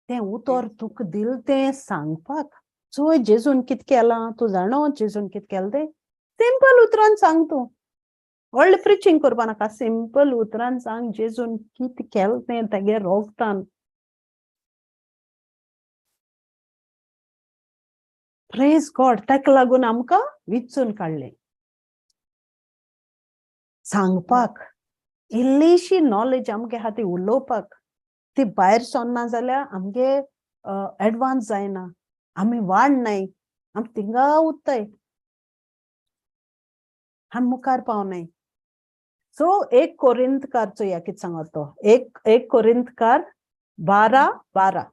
तें उतर तुका दिल तें सांगपाक. चोय जेजून कितें केलां, तूं जाणो जेजून कितें केलें तें? सिंपल उतरान सांग तूं, व्हडलें प्रिचींग करपा नाका. सिंपल उतरान सांग जेजून कितें केलें तें तेगे रोगतान. प्रेज गॉड. ताका लागून आमकां विचून काडलें सांगपाक. इल्लीशी नॉलेज आमगे आहा ती उलोवपाक, ती भायर सरना जाल्यार आमगे एडवान्स जायना, आमी वाडनाय, आमी थिंगा उत्ताय, आमी मुखार पावनाय. सो एक कोरिंतकार चोया कितें सांगता तो. एक एक कोरिंतकार 12:12.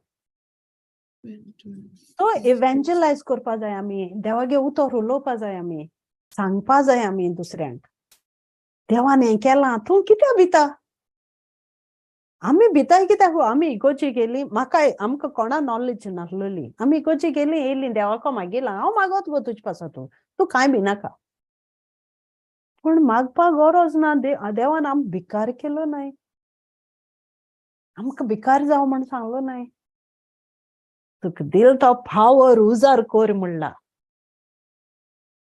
तो इव्हेंजलायज करपा जाय आमी, देवागे उतर उलोवपा जाय आमी, सांगपा जाय आमी दुसऱ्यांक, देवान हें केलां. तूं कित्याक भिता? आमी भिताय कित्याक? आमी इगोर्जी गेली, म्हाका आमकां कोणा नॉलेज नासलेली. आमी इगोर्जी गेली, येयली, देवाको मागिलां. हांव मागत गो तुजे पासत, तूं तूं कांय भिनाका. पूण मागपाक गरज ना. देवान आमकां भिकार केलो न्हय, आमकां भिकार जावं म्हण सांगलो न्हय. तुका दिल तो पावर उजार कर म्हणला,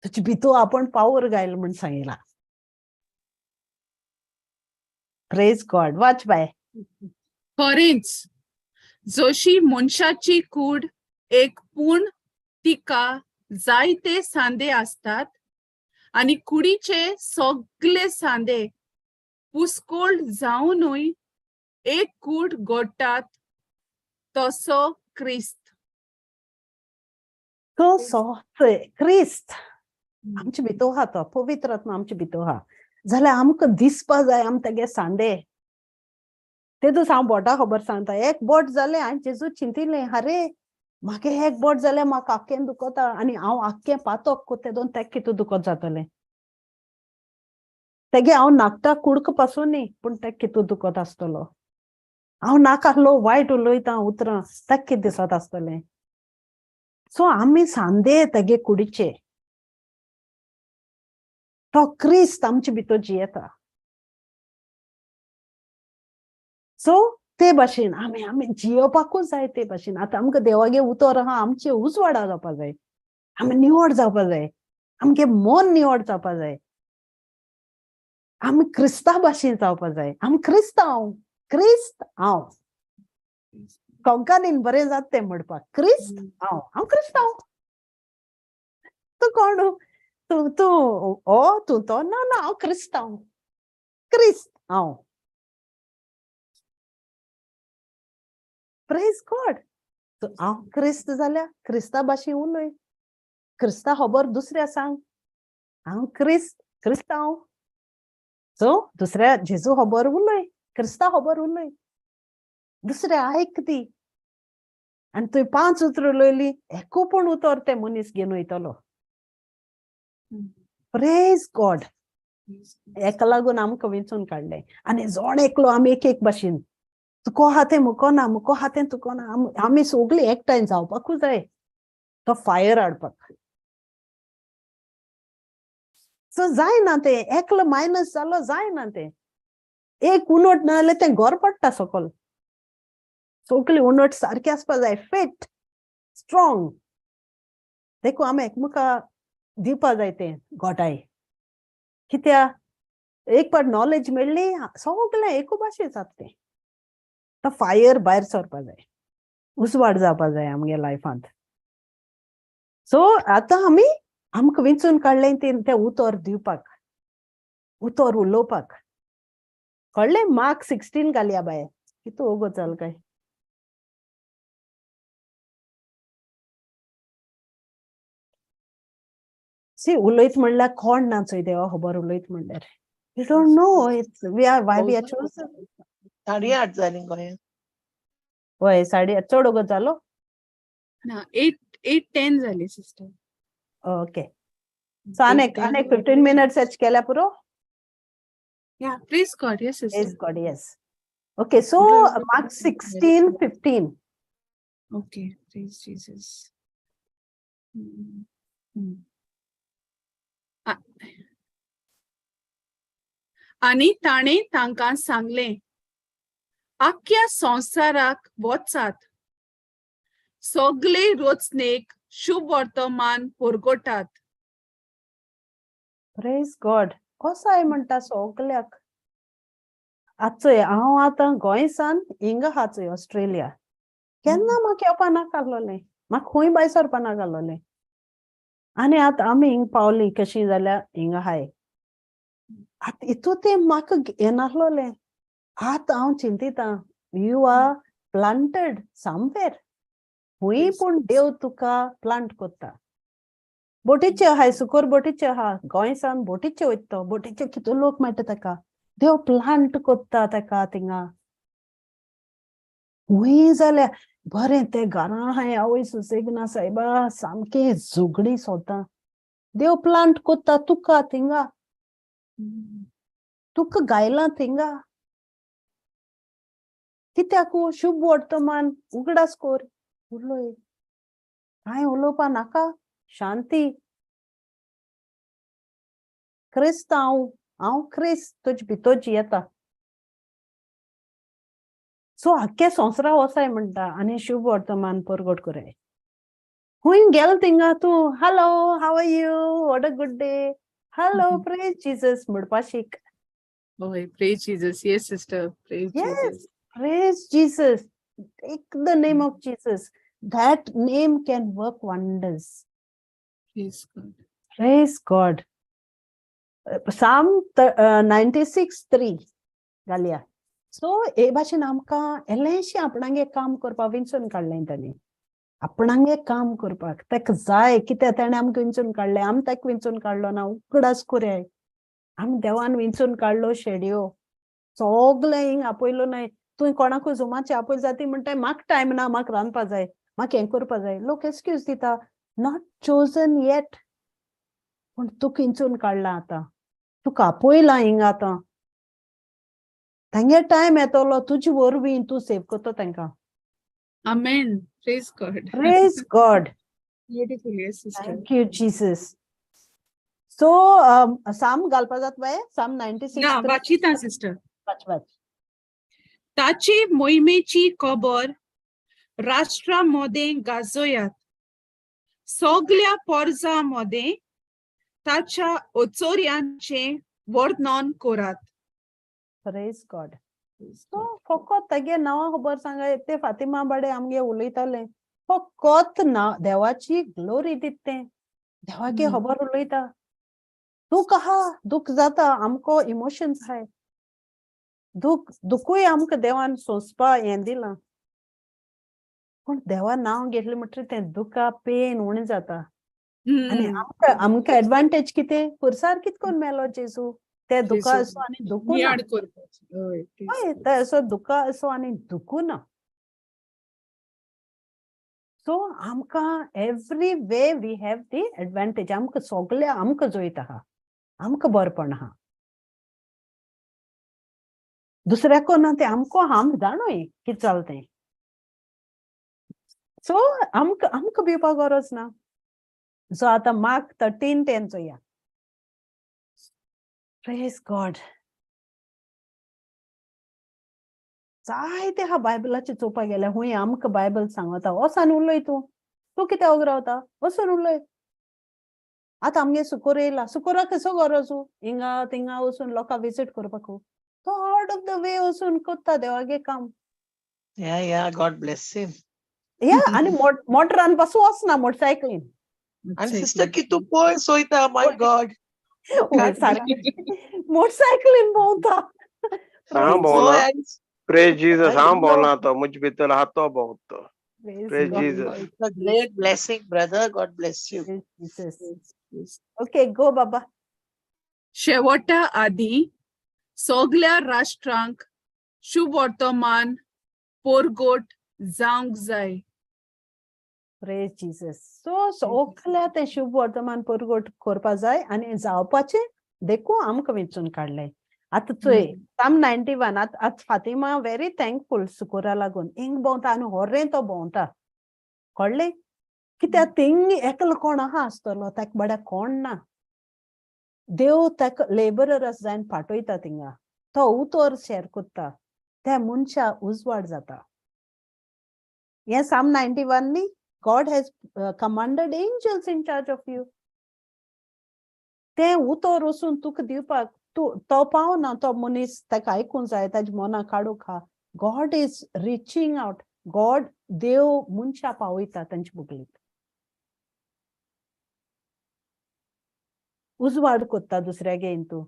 तुजे भितू आपूण पावर घायल म्हण सांगिला. प्रेज गॉड. वाच बाय. खरेंच, जशी मनशाची कूड एक पूण तिका जायते सांदे आसतात आनी कुडीचे सगळे सांदे पुस्कोळ जावनूय एक कूड घडटात, तसो क्रिस्त. तो क्रिस्त आमचे भितर आहा, तो पवित्र आत्मा आमचे भितर आहा. जाल्यार आमकां दिसपा जाय आम तेगे सांदे. तेदूस हांव बोटा खबर सांगता, एक बोट जालें हांवें जेजू चिंतिलें, अरे म्हाका एक बोट जाल्यार म्हाका आख्खें दुखता आनी हांव आख्खें पातोक कोत्ते दोन तेक कितू दुखत जातलें. तेगे हांव नाकटा कुडक पासून न्ही, पूण तेक कितू दुखत आसतलो. हांव नाकासलो वायट उलयता उतरां, तेक कितें दिसत आसतलें. सो आमी सांदे तेगे कुडीचे, तो क्रिस्त आमचे भितर जियेता. सो ते भाशेन आमी आमी जियोवपाकूच जाय ते भाशेन. आतां आमकां देवागे उतर आहा, आमचे उजवाडा जावपा जाय, आमी निवड जावपा जाय, आमगे मन निवड जावपा जाय, आमी क्रिस्ता भाशेन जावपा जाय. आमी क्रिस्तांव, क्रिस्त हांव, कोंकणीन बरें जाता तें म्हणपाक, क्रिस्त हांव, हांव क्रिस्तांव. तूं कोण? तूं तूं ओ तूं तो ना ना, हांव क्रिस्तांव, क्रिस्त हांव. Praise God. हांव क्रिस्त जाल्यार क्रिस्ता भाशेन उलय, क्रिस्ता खबर दुसऱ्या सांग, हांव क्रिस्त, क्रिस्तांव. सो दुसऱ्या जेजू खबर उलय, क्रिस्ता खबर उलय, दुसऱ्या आयक ती. आनी तुवें 5 उतरां उलयली, एकू पूण उतर ते मनीस घेवन वयतलो. Praise God. हेका लागून आमकां विंचून काडलें. आनी जोण एकलो आमी एक एक भाशेन, तुको आहा तें मुको ना, मुको आहा तें तुको ना, आमी सगळीं एकठांय जावपाकूच जाय तो फायर हाडपाक. सो जायना तें, एकलो मायनस जालो जायना तें. एक उनट ना जाल्यार तें घर पडटा सकल. सगळी उनट सारकी आसपा जाय, फिट, स्ट्रॉंग. देखून आमी एकमेका दिवपा जाय तें गोटाय. कित्याक एक पाट नॉलेज मेळ्ळी सगळें एकू भाशेन जाता तें. तो फायर भायर सरपा जाय, उजवाड जावपा जाय आमगे लायफांत. सो आतां आमी आमकां विंचून काडलें तें उतर दिवपाक, उतर उलोवपाक. कळ्ळें? मार्क 16 घालया बाये, कितू ओगोत जाल काय? सी उलयत म्हणल्यार कोण ना चोय देवा खबर उलयत म्हणल्यार. You don't know it's we are why we are chosen. 8:30 जालीं गोंयांत. वय 8:30 चड ओगोत जालो ना, 8:10 जाली सिस्टर. ओके, सो आनेक आनेक 15 मिनट्स एच केल्या पुरो. Yeah, praise God, yes sister. Praise God, yes. Okay, so Mark 16:15. Okay, praise Jesus. आनी ताणें तांकां सांगलें, आख्या संवसाराक वचात, सगळे रचनेक शुभ वर्तमान परगटात. Praise God. कोसाय म्हणटा सगल्याक. आचोय हांव आतां गोंयसान हिंगा आहा चोय ऑस्ट्रेलिया. केन्ना म्हाका येवपा नाका आसलोलें, म्हाका खंय भायर सरपा नाका आसलोलें. आनी आतां आमी हिंग पावली कशी जाल्यार हिंगा हाय. आतां हितू तें म्हाका येनासलोलें. आतां हांव चिंतिता, you are planted somewhere. खंय पूण देव तुका प्लांट कोत्ता. बोटीचे आहाय, सुकोर बोटीचे आहा, गोंयसान बोटीचे वयता तो, बोटीचे कितू लोक मेळटा ताका. देव प्लांट कोत्ता ताका थिंगा. खंय जाल्यार बरें तें घरां आहाय, आवय सुसेग ना सायबा, सामकें झगडी सोदता. देव प्लांट कोत्ता तुका थिंगा, तुका गायलां थिंगा. कित्याकू शुभ वर्तमान उगडास कोर, उलय, कांय उलोवपा नाका, शांती. क्रिस्त हांव, हांव क्रिस्त तुजे भितर जियेता. सो आख्खे संवसारा वसाय म्हणटा आनी शुभ वर्तमान परगट कराय. खंय गेल थिंगा तूं, hello how are you, what a good day, hello praise Jesus म्हणपा शीक. हय, praise Jesus, yes sister, praise Jesus. Praise Jesus. Take the name of Jesus. That name can work wonders. Praise God. Praise God. Psalm 96:3 घालया. सो हे भाशेन आमकां इल्लेंशें आपणागे काम करपाक विंचून काडलें ताणें. आपणागे काम करपाक ताका जाय, कित्याक ताणें आमकां विंचून काडलें, आमी ताका विंचून काडलो ना. उगडास कोरया, आमी देवान विंचून काडलो शेडयो, सगळे हिंग आपयलो नाय. तुवें कोणाकूय जुमाचे आपयल जाती म्हणटाय, म्हाका टायम ना, म्हाका रांदपा जाय, म्हाका हें करपा जाय. लोक एक्सक्यूज दिता, not chosen yet. पूण तुका विंचून काडला आतां, तुका आपयला हिंगा आतां. तांगे टायम येतलो, तुजे वरवीं तूं सेव करता तांकां. Amen. Praise God. Praise God. Beautiful, yes, sister. Thank you, Jesus. So, Psalm घालपा जाता बाये? Psalm 96. ना, वाचिता सिस्टर. वाच वाच. ताची मोहिमेची खबर राष्ट्रा मोदें गाजोयात, सगल्या पोरजा मोदें ताच्या ओचोर्यांचें वर्णन करात. Praise God. So, फकत तागे नांवां खबर सांगा. ते फातिमा बाडे आमगे उलयताले, फकत ना देवाची ग्लोरी दित तें, देवागे खबर उलयता. दुख आहा, दुख जाता आमकां, इमोशन्स आहाय, दुख दुखूय आमकां देवान सोंसपा हें दिलां. पूण देवा नांव घेतलें म्हणटकीर तें दुखा पेन उणें जाता. आनी आमकां एडवांटेज कितें? पुरसार कित करून मेलो जेजू? ते दुखा जेजू. असो आनी दुखू ना. नियाळ करपाची, हय, तेच. हय, ते असो दुखा असो आनी दुखू ना. सो आमकां every way we have the advantage. आमकां सगळे आमकां जोयत आहा, आमकां बरपण आहा, दुसऱ्याको ना. तें आमकां, आम जाणूय कितें जालें तें. सो आमकां भिवपा गरज ना. सो आतां मार्क 13:10 चोया. Praise God. जायते आहा बायबलाचेर चोवपाक गेल्यार. हुंय आमकां बायबल सांगता, वचोन उलय तूं, तूं कित्याक ओगी रावता, वचोन उलय. आतां आमगे सुकोर येयला, सुकोराक कसो गरज हिंगा थिंगा वचून लोकां विजीट करपाक? तो आउट ऑफ the way वचून करता देवागे काम. Yeah, God bless him. या, आनी मोटरान पासून वचना, मोटरसायकलीन. And sister, कितू पयस वयता, my God. मोटरसायकलीन भोंवता. हांव भोंवना. Praise Jesus. I हांव know. भोंवना, तो म्हजे भितर आहा तो भोंवता. Praise Jesus. It's a great blessing, brother. God bless you. Praise Jesus. Okay, go, Baba. शेवटा आदी सगल्या राष्ट्रांक शुभवर्तमान पोरगोट जावंक जाय. Praise Jesus. So सगल्या तें शुभ वर्तमान परगट करपा जाय आनी जावपाचें देखून आमकां विंचून काडलें. आतां चोय, साम 91. आतां फातिमा व्हेरी थँकफूल सुकोरा लागून. हिंग भोंवता आनी होरें तो भोंवता, कळ्ळें? कित्याक थिंग एकलो कोण आहा आसतलो, ताका बड्या कोण ना. देव ताका लेबरर जायन पाठयता थिंगा, तो उतर शेर करता, त्या मनशा उजवाड जाता. हें साम 91 न्ही? God has commanded angels in charge of you. तें उतर वचून तुका दिवपाक, तूं तो पावना, तो मनीस ताका आयकूंक जाय, ताजे मनां काडूंक आहा. God is reaching out. God, देव मनशां पावयता तांचे बुगलीक, उजवाड कोत्ता दुसऱ्यागे हितून.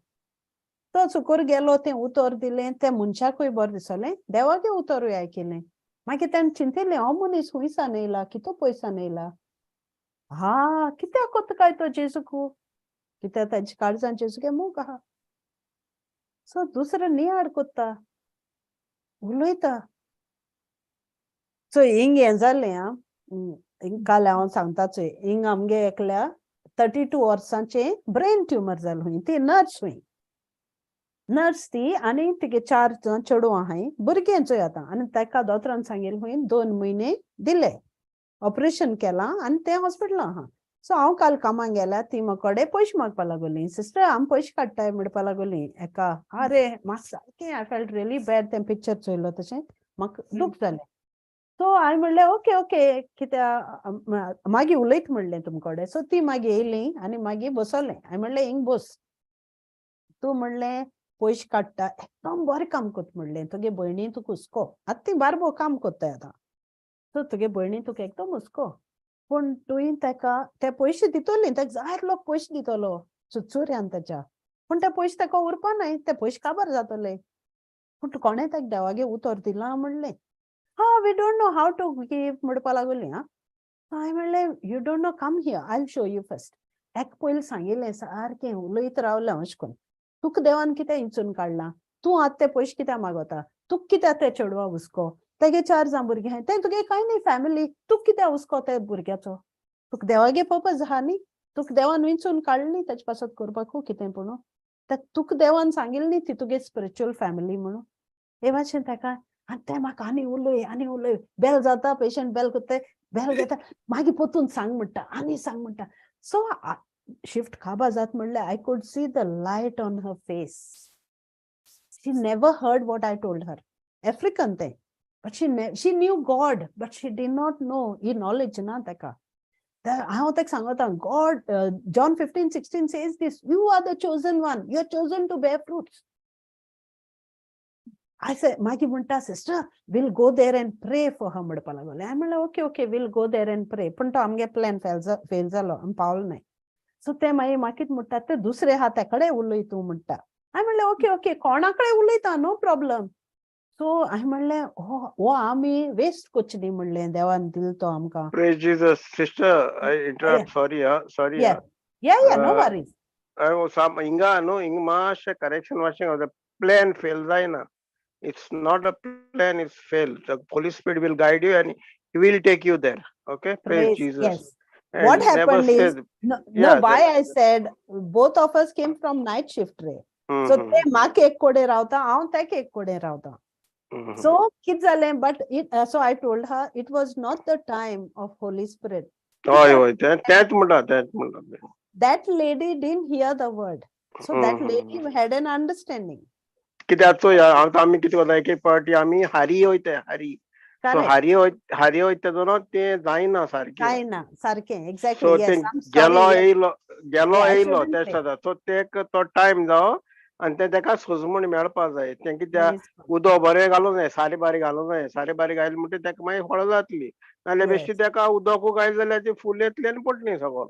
तो सुकूर गेलो, तें उतर दिलें, तें मनशाकूय बरें दिसलें, देवागे उतरूय आयकिलें. मागीर तेणें चिंतिल्लें, हो मनीस खुंयसान येयला, कितू पयसान येयला, हा कित्याक कोत्ता काय तो जेजूकू? कित्याक ताजे काळजान जेजूगे मोग आहा. सो दुसरो नियाळ कोत्ता, उलयता. सो हिंग हें जालें. आं, हिंग काल हांव सांगता चोय, हिंग आमगे एकल्या 32 वर्सांचें ब्रेन ट्युमर जालें खूंय. ती नर्स खूंय, नर्स ती, आनी तिगे चार जाण चेडूं आहाय, भुरगें चोय आतां. आनी ताका दोतोरान सांगिल्लें खूंय 2 म्हयने दिले, ऑपरेशन केलां आनी तें हॉस्पिटलां आहा. सो हांव काल कामाक गेल्यार ती म्हाका कडेन पयशे मागपा लागली. सिस्टर, आमी पयशे काडटाय म्हणपा लागली एका. आरे, म्हाका सारकें I felt really bad. तें पिक्चर चोयलो तशें म्हाका दूख जालें. सो हांवें म्हणलें, ओके ओके, कित्याक मागीर उलयत म्हणलें तुमचे कडेन. सो ती मागीर येयली आनी मागीर बसलें. हांवें म्हणलें, हिंग बस तूं, म्हणलें, पयशे काडटा, एकदम बरें काम करता म्हणलें, तुगे भयणी तुका हुस्को. आतां ती बारबो काम करताय आतां. सो तुगे भयणी तुका एकदम हुस्को, पूण तुवें ताका ते पयशे दितली, ताका जायते लोक पयशे दितलो चुरचुऱ्यान ताच्या, पूण ते पयशे ताका उरपा नाय, ते पयशे काबार जातले. पूण कोणें ताका देवागे उतर दिलां म्हणलें. हा, we don't know how to give म्हणपा लागली. हा, हांवें म्हणलें, you don't know, come here, I show you first. एक पयलीं सांगिल्लें, सारकें उलयत रावलें अशें करून. तुका देवान कितें इंचून काडलां, तूं आतां ते पयशे कित्याक मागोता, तुका कित्याक ते चेडवा हुस्को, तेगे चार जाण भुरगीं आहाय, तें तुगे कांय न्ही फॅमिली, तुका कित्याक हुस्को ते भुरग्याचो, तुका देवागे पर्पज आहा न्ही, तुका देवान विंचून काडली न्ही तेजे पासत करपाकू कितें पूण तुका देवान सांगिल्लें न्ही ती तुगे स्पिरिच्युअल फॅमिली म्हणून. हे भाशेन ताका आनी तें म्हाका आनी उलय आनी उलय, बेल जाता पेशंट बेल करता, बेल घेता, मागीर परतून सांग म्हणटा आनी सांग म्हणटा. सो शिफ्ट काबा जात म्हणल्यार I could see the light on her face. She never heard what I told her. African तें, but she knew God, but she did not know he knowledge ना ताका. हांव ताका सांगता, God, John 15:16 says this, you are the chosen one, you are chosen to bear fruits. I say, मागीर म्हणटा, sister, we'll go there and pray for her म्हणपा लागले. हांवें म्हणलें, okay okay, we'll go there and pray. पूण तो आमगे प्लॅन फेल जालो, आमी पावलो न्हय. सो ते मागीर म्हाका कितें म्हणटा, ते दुसरे आहा त्या कडेन उलय तूं म्हणटा. हांवें म्हणलें, ओके ओके, कोणा कडेन उलयता, नो प्रॉब्लम. सो हांवें म्हणलें, हो आमी वेस्ट करचे न्ही म्हणलें, देवान दिलो तो आमकां. Praise Jesus. Sister, I interrupt, sorry, sorry. Yeah. Yeah, no worries. हिंगा न्हू, हिंगा मातशें करेक्शन मातशें, प्लॅन फेल जायना. It's not a plan, it's fail. The Holy Spirit will guide you and he will take you there. Okay, praise Jesus. Yes. What And never happened is, said, no, Yeah, no, why that I said both of us came from night shift रे. So ते म्हाका एक कोडे रावता, हांव ताका एक कोडे रावता. So कितें जालें, but it, so I told her it was not the time of Holy Spirit. हय हय, तेंच म्हणटा, तेंच म्हणटा. That lady didn't hear the word. So that lady had an understanding. कित्याक चोय, आतां आमी कितें करता, एक एक पावटी आमी हारी वयता, हारी. So Correct. हारी वयता तेन्ना तें जायना सारकें. जायना सारकें, exactly. सो Yes, तें I'm sorry. गेलो Yes. येयलो, गेलो Yeah, I येयलो shouldn't तें say. जाता. सो तेक तो टायम जावो आनी तें तेका सोजमण मेळपा जाय. तें कित्याक Praise God. उदक बरें घालूंक जाय, सारें बारीक घालूंक जाय. सारें बारीक घायलें म्हणटकीर तेका मागीर फळां जातली, नाल्यार बेश्टी तेका उदकूय घायलें जाल्यार ती फूल येतली आनी पडटली सगळो.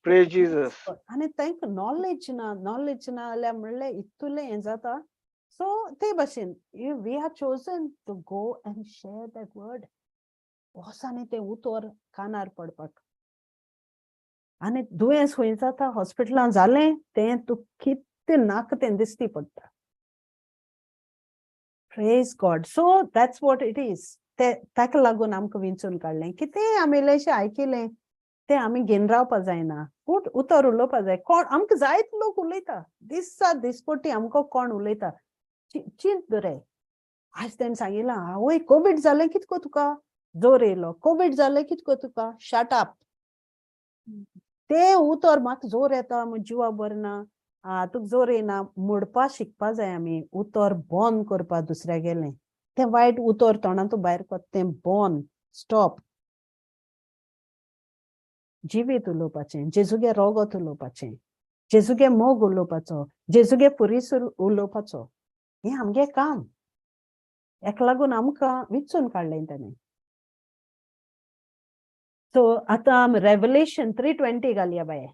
Praise Jesus. आनी तांकां नॉलेज ना, नॉलेज ना जाल्यार म्हणल्यार इतलें हें जाता. सो ते भाशेन we are chosen to go and share that word. वोस आनी तें उतर कानार पडपाक. आनी दुयेंस खंय जाता, हॉस्पिटलान जालें तें तूं कितें नाका तें दिसती पडटा. Praise God. So that's what it is. ते ताका लागून आमकां विंचून काडलें. कितेंय आमी इल्लेशें आयकिलें तें आमी घेवन रावपा जायना, उतर उलोवपा जाय. कोण आमकां जायत लोक उलयता दिसा दिसपट्टी, आमकां कोण उलयता, चिंत दरे. आज तेणें सांगिलां, आवय कोवीड जालें कितको तुका जोर येयलो, कोवीड जालें कितको तुका, शट अप. तें उतर म्हाका जोर येता, जिवा बरें ना, तुका जोर येयना म्हणपा शिकपा जाय आमी. उतर बंद करपा दुसऱ्या गेलें, तें वायट उतर तोंडांतू भायर कोत्ता तें बंद, स्टॉप. जिवीत उलोवपाचें, जेजूगे रोगत उलोवपाचें, जेजूगे मोग उलोवपाचो, जेजूगे पुरीस उलोवपाचो, हें आमगे काम. हेका लागून आमकां विचून काडलें तेणें. सो आतां आमी रेवलेशन 3:20 घालया बाये.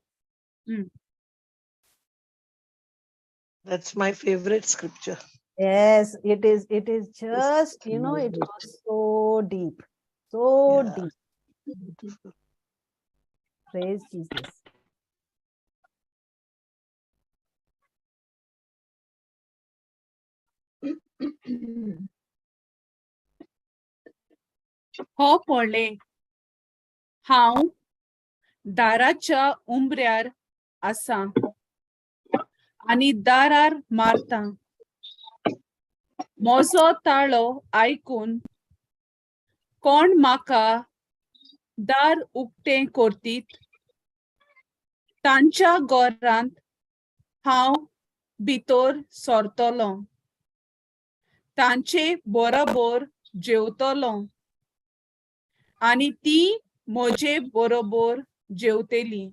That's my favorite scripture. Yes, it is. It is just, you know, it goes so deep, so deep. Beautiful. Praise Jesus. हो पळय, हांव दाराच्या उंबऱ्यार आसा आनी दारार मारता. म्हजो ताळो आयकून कोण म्हाका दार उक्तें करतीत, तांच्या घरांत हांव भितर सरतलो, तांचे बरोबर जेवतलो आनी ती म्हजे बरोबर जेवतली.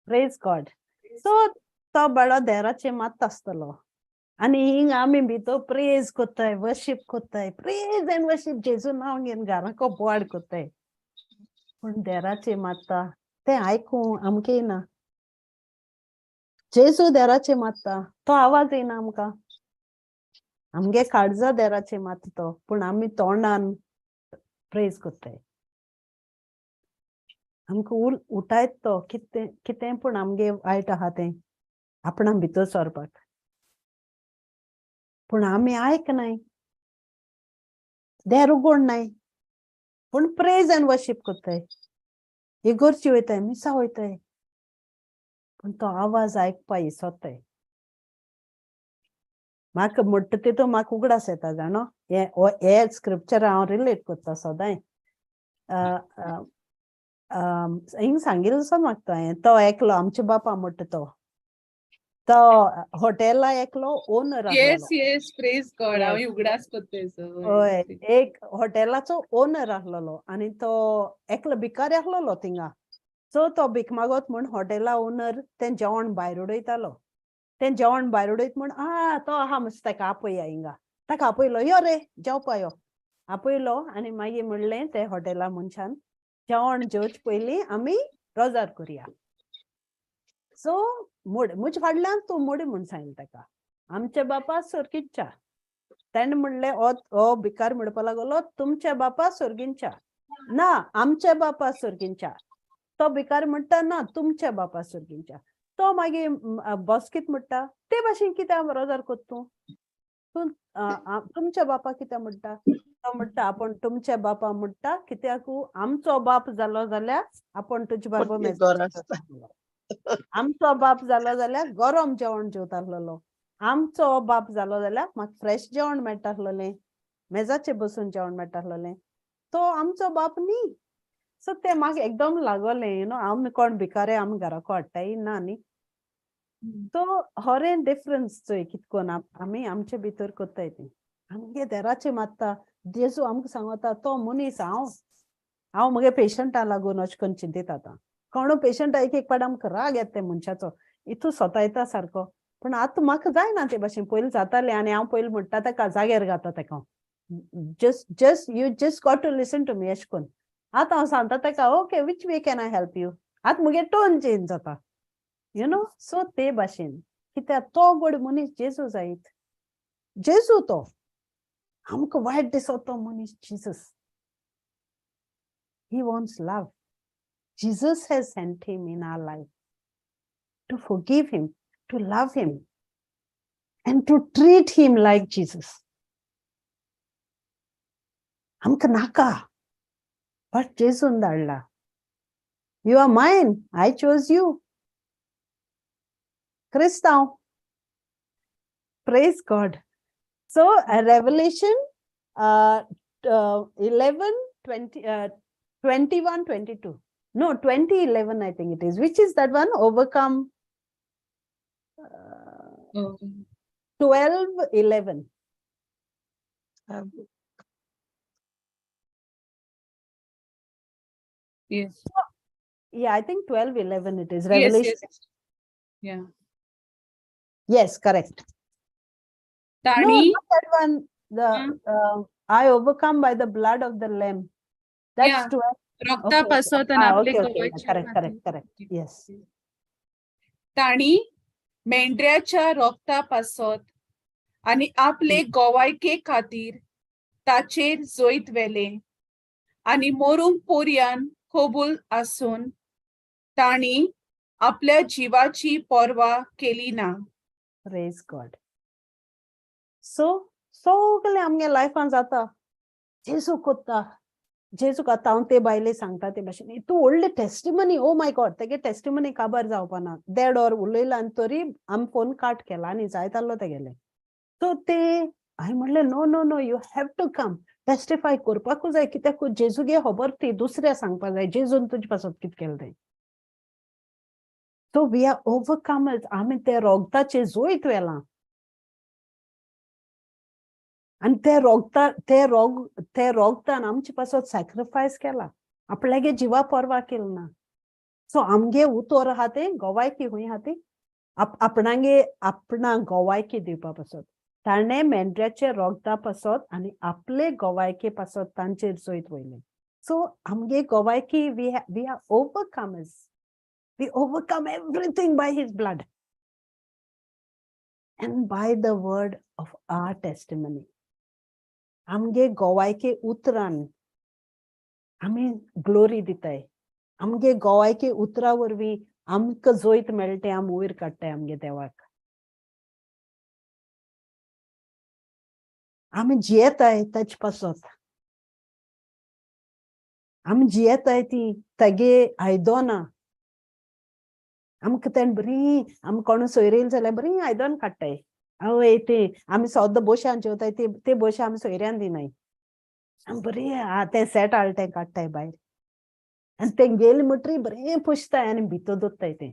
Praise God. सो तो बडो देराचे मात आसतलो आनी हिंग आमी भितर प्रेज कोत्ताय, वर्शीप कोत्ताय, प्रेज एंड वर्शीप, जेजू नांव घेवन घराको बोवाळ कोत्ताय, पूण देराचे मात्ता तें आयकूं आमकां येना. जेजू देराचे मात्ता तो आवाज येना आमकां, आमगे काळजा देराचे मात्ता तो, पूण आमी तोंडान प्रेज कोत्ताय. आमकां उठायत तो कितें कितें पूण आमगे वायट आहा तें. आपणा भितर सरपाक. पूण आमी आयकनाय, देर उगोड नाय, पूण प्रेज एंड वर्शीप करताय, इगोर्ची वयताय, मिसा वयताय, पूण तो आवाज आयकपा इसोताय. म्हाका म्हणटा तितून म्हाका उगडास येता जाणो, हे स्क्रिप्चर हांव रिलेट करता सदांय. हिंग सांगिल्लो सो म्हाका तो हांवें, तो एकलो आमचे बापा म्हणटा तो, तो हॉटेला एकलो ओनर. येस येस, प्रेज गॉड. हांव उगडास करता. हय, एक हॉटेलाचो ओनर आसलेलो आनी तो एकलो भिकारी आसलेलो थिंगा. सो तो भीक मागत म्हूण हॉटेला ओनर तें जेवण भायर उडयतालो. तें जेवण भायर उडयत म्हूण आ तो आहा मातसो ताका आपया हिंगा. ताका आपयलो, यो रे जेवपा यो. आपयलो आनी मागीर म्हणलें ते हॉटेला मनशान, जेवण जेवचे पयलीं आमी रोजार करुया. सो मोड म्हजे फाटल्यान तूं मोडी म्हूण सांगलें ताका, आमच्या बापा सोर्गीच्या. तेणें म्हणलें हो भिकार म्हणपा लागलो, तुमच्या बापा सोर्गींच्या, ना आमच्या बापा सोर्गींच्या. तो भिकार म्हणटा ना तुमच्या बापा सोर्गींच्या. तो मागीर बॉस कित म्हणटा, ते भाशेन कित्याक रोजार कोत तूं, तूं तुमच्या बापा कित्याक म्हणटा? तो म्हणटा आपूण तुमच्या बापा म्हणटा कित्याक आमचो बाप जालो जाल्यार आपूण तुजे बाबा, आमचो बाप जालो जाल्यार गरम जेवण जेवता आसलेलो, आमचो बाप जालो जाल्यार म्हाका फ्रेश जेवण मेळटा आसलेलें, मेजाचेर बसून जेवण मेळटा आसलेलें. तो आमचो बाप न्ही. सो तें म्हाका एकदम लागोलें, you know, आमी कोण भिकारे आमी घराको हाडटाय ना न्ही. सो हरें डिफरन्स चोय कितकोन आमी आमचे भितर करताय तें. आमगे देराचे मात्ता जेजू आमकां सांगता तो मनीस हांव, हांव म्हगे पेशंटा लागून अशें करून चिंतिता आतां. कोणू पेशंट एक एक पाट आमकां राग येता ते मनशाचो, इतू सोतायता सारको. पूण आतां म्हाका जायना ते भाशेन, पयलीं जातालें आनी हांव पयलीं म्हणटा ताका जाग्यार घाता ताका, just you just got to listen to me अशें करून. आतां हांव सांगता ताका, okay, which way can I help you. आतां म्हगे टोन चेंज जाता, you know. सो ते भाशेन कित्याक तो गोड मनीस जेजू जायत, जेजू तो आमकां वायट दिसत तो मनीस Jesus. He wants love. Jesus has sent him in our life to forgive him, to love him, and to treat him like Jesus. आमकां नाका, बट जेजून धाडला. You are mine, I chose you. क्रिस्तांव. Praise God. So Revelation 11, 20, 21, 22. No, 2011, I think it is. Which is that one? Overcome 12, 11. Yes. Yeah, I think 12, 11 it is. Revelation. Yes. Yeah. Yes, correct. No, ताणी not that one. The I overcome by the blood of the Lamb. That's 12. रक्ता पासत आनी Ah, आपले okay. गवायचे Correct, खातीर. correct, correct. Yes. ताणी मेंढऱ्याच्या रोगता पासत आनी आपले गोवायके खातीर ताचेर जैत व्हेलें आनी मरूंक पोरयान कबूल आसून ताणी आपल्या जिवाची पर्वा केली ना. Praise God. So, सगळें आमगे लायफान जाता. जेजू कोत्ता, जेजूक आतां हांव ते बायले सांगता ते भाशेन, तूं व्हडली टेस्टिमनी, ओ my God, तेगे टेस्टिमनी काबार जावपा ना. देड वर उलयला आनी तरी आमी फोन काट केला आनी जायतालो तेगेले. सो ते हांवें म्हणलें, no no no, you have to come, testify करपाकूच जाय, कित्याक जेजूगे खबर ती दुसऱ्या सांगपा जाय, जेजून तुजे पासत कितें केलें तें. So we are overcomers. आमी ते रोगताचेर जैत व्हेलां आनी ते रोगता, ते रोग, ते रोगतान आमचे पासत सॅक्रिफायस केला, आपल्यागे जिवा पर्वा केली ना. सो आमगे उतर आहा तें गोवायकी खंय आहा ती, आपणागे आपणा गोवायकी दिवपा पासत ताणें मेंढऱ्याचे रोगता पासत आनी आपले गोवायके पासत तांचेर जैत वयलें. सो आमगे गोवायकी, we are overcomers. We overcome everything by his blood and by the word of our testimony. आमगे गोवायके उतरान आमी ग्लोरी दिताय, आमगे गोवायके उतरा वरवीं आमकां जोयत मेळटा तें आमी वयर काडटाय आमगे देवाक. आमी जियेताय ताचे पासत, आमी जियेताय ती तागे आयदनां. आमकां तेणें बरीं, आमी कोण सोयरे येयली जाल्यार बरीं आयदन काडटाय. आवय तें आमी सद्दां बोशान जेवताय, ते बोशे आमी सोयऱ्यान दिनाय. आमी बरीं तें सेट हाडटा तें काडटाय भायर, आनी तें गेलें म्हणटरी बरें पुसताय आनी भितर दवरताय तें.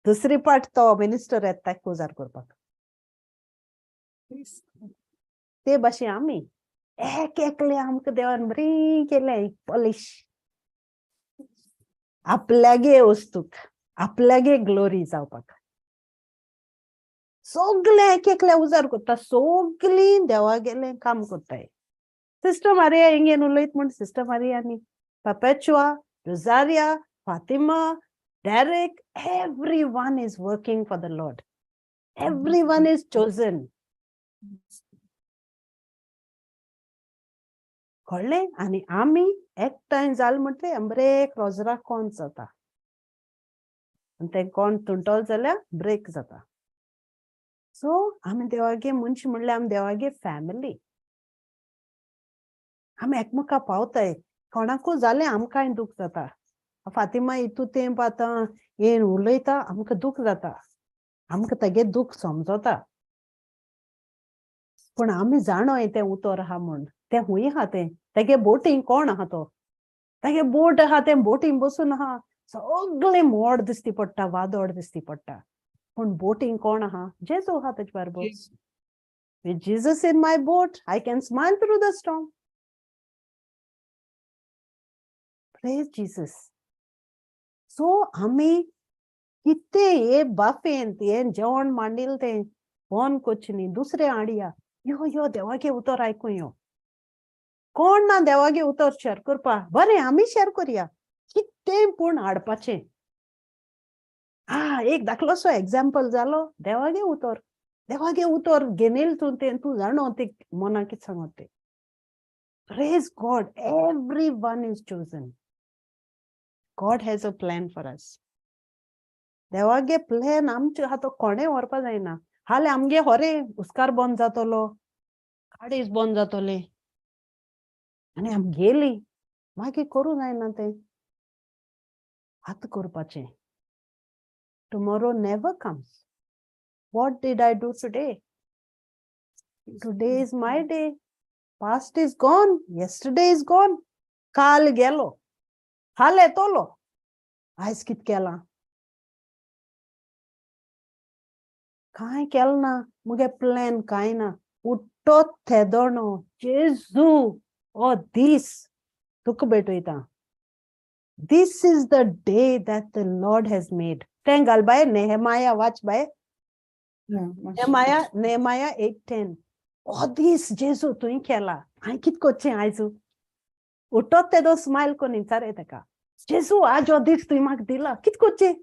दुसरी पाट तो मिनिस्टर येता उजार करपाक. ते भाशेन आमी एक एकले आमकां देवान बरीं केलें पॉलिश, आपल्यागे वस्तूक आपल्यागे ग्लोरी जावपाक. सगळे एक एकले उजार करता, सगळीं देवागेलें काम करताय. सिस्टर मारिया हिंगेन उलयत म्हण सिस्टर मारिया न्ही, Perpetua, Rosaria, Fatima, Derek, everyone is working for the Lord. Everyone is chosen. कळ्ळें? आनी आमी एकठांय जाल म्हणटरी ब्रेक रोजरा कोण जाता, आनी तें कोण तुंटल जाल्यार ब्रेक जाता. सो आमी देवागे मनशां म्हणल्यार आमी देवागे फॅमिली. आमी एकमेका पावताय. कोणाकूय जालें आमकांय दूख जाता. फातिमा इतू तेंप आतां येन उलयता, आमकां दूख जाता, आमकां तेगे दूख समजता. पूण आमी जाणोय तें उतर आहा म्हूण, तें हुंय आहा, तें तेगे बोटींग कोण आहा, तो तेगे बोट आहा, तें बोटींग बसून आहा, सगळें मोड दिसती पडटा, वादोड दिसती पडटा, पूण बोटींग कोण आहा? जेजू आहा तेजे बरोबर. With Jesus in my boat, I can smile through the storm. Praise Jesus. So आमी कितें हे बाफेंत हें जेवण मांडिल तें फोन करचें न्ही, दुसरें हाडया, यो यो देवागे उतर आयकूं यो. कोण ना देवागे उतर शेर करपा, बरें आमी शेर करया, कितें पूण हाडपाचें. एक धाकलोसो एग्जाम्पल जालो, देवागे उतर, देवागे उतर घेनेल तूं तें, तूं जाणो तें मनाक कितें सांगत तें. Praise God, everyone is chosen. God has a plan for us. देवागे प्लॅन आमचे आहा तो कोणें व्हरपा जायना. हाले आमगे होरे उस्कार बंद जातलो, काडीस बंद जातले, आनी आम गेली मागीर करूं जायना तें. आतां करपाचें. Tomorrow never comes. What did I do today? Today is my day. Past is gone. Yesterday is gone. काल गेलो, हाल येतलो. आयज कित केलां? कांय केलें ना, मुगे प्लॅन कांय ना. उठ्ठो तेदोणो जेजू ओ दीस तुका भेटयता. This is the day that the Lord has made. तें घाल बाय, नेहमाया वाच बाय. नेहमाया 8:10. ओ दीस जेजू तुवें केला, हांवें कितें करचें आयज? उठत तेदो स्मायल करून विचारय ताका, जेजू आज हो दीस तुवें म्हाका दिला, कितें करचें?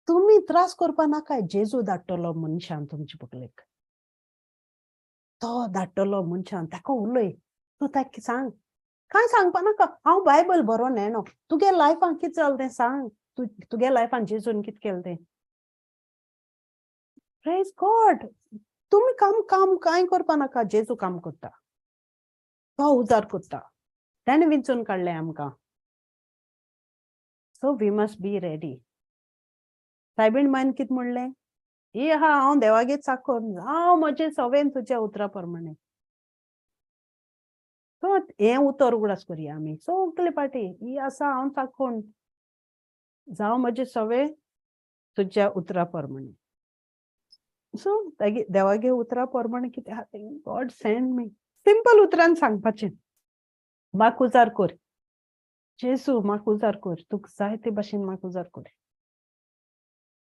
तुमी त्रास करपा नाकाय, जेजू धाडटलो मनशान तुमचे बगलेक, तो धाडटलो मनशान, ताका उलय, तूं ताका सांग. कांय सांगपा नाका, हांव बायबल बरो नेणो, तुगे लायफान कितें जालें तें सांग, तुगे लायफान जेजून कितें केलें तें. Praise God. तुमी काम काम कांय करपा नाका, जेजू काम करता, तो उजार करता, तेणें विंचून काडलें आमकां. So we must be ready. सायबीण मायन कितें म्हणलें? ही आहा हांव देवागे चाकोर, हांव म्हजें सवेन तुज्या उतरा प्रमाणे. सो हें उतर उगडास करया आमी सगले पाटी, ही आसा हांव चाकोन, जावं म्हजें सवें तुज्या उतरा प्रमाणे. सो देवागे उतरा प्रमाणे कितें आहा तें गॉड सँड मी. सिंपल उतरान सांगपाचें, म्हाका उजार कर जेजू, म्हाका उजार कर, तुका जाय ते भाशेन म्हाका उजार कर.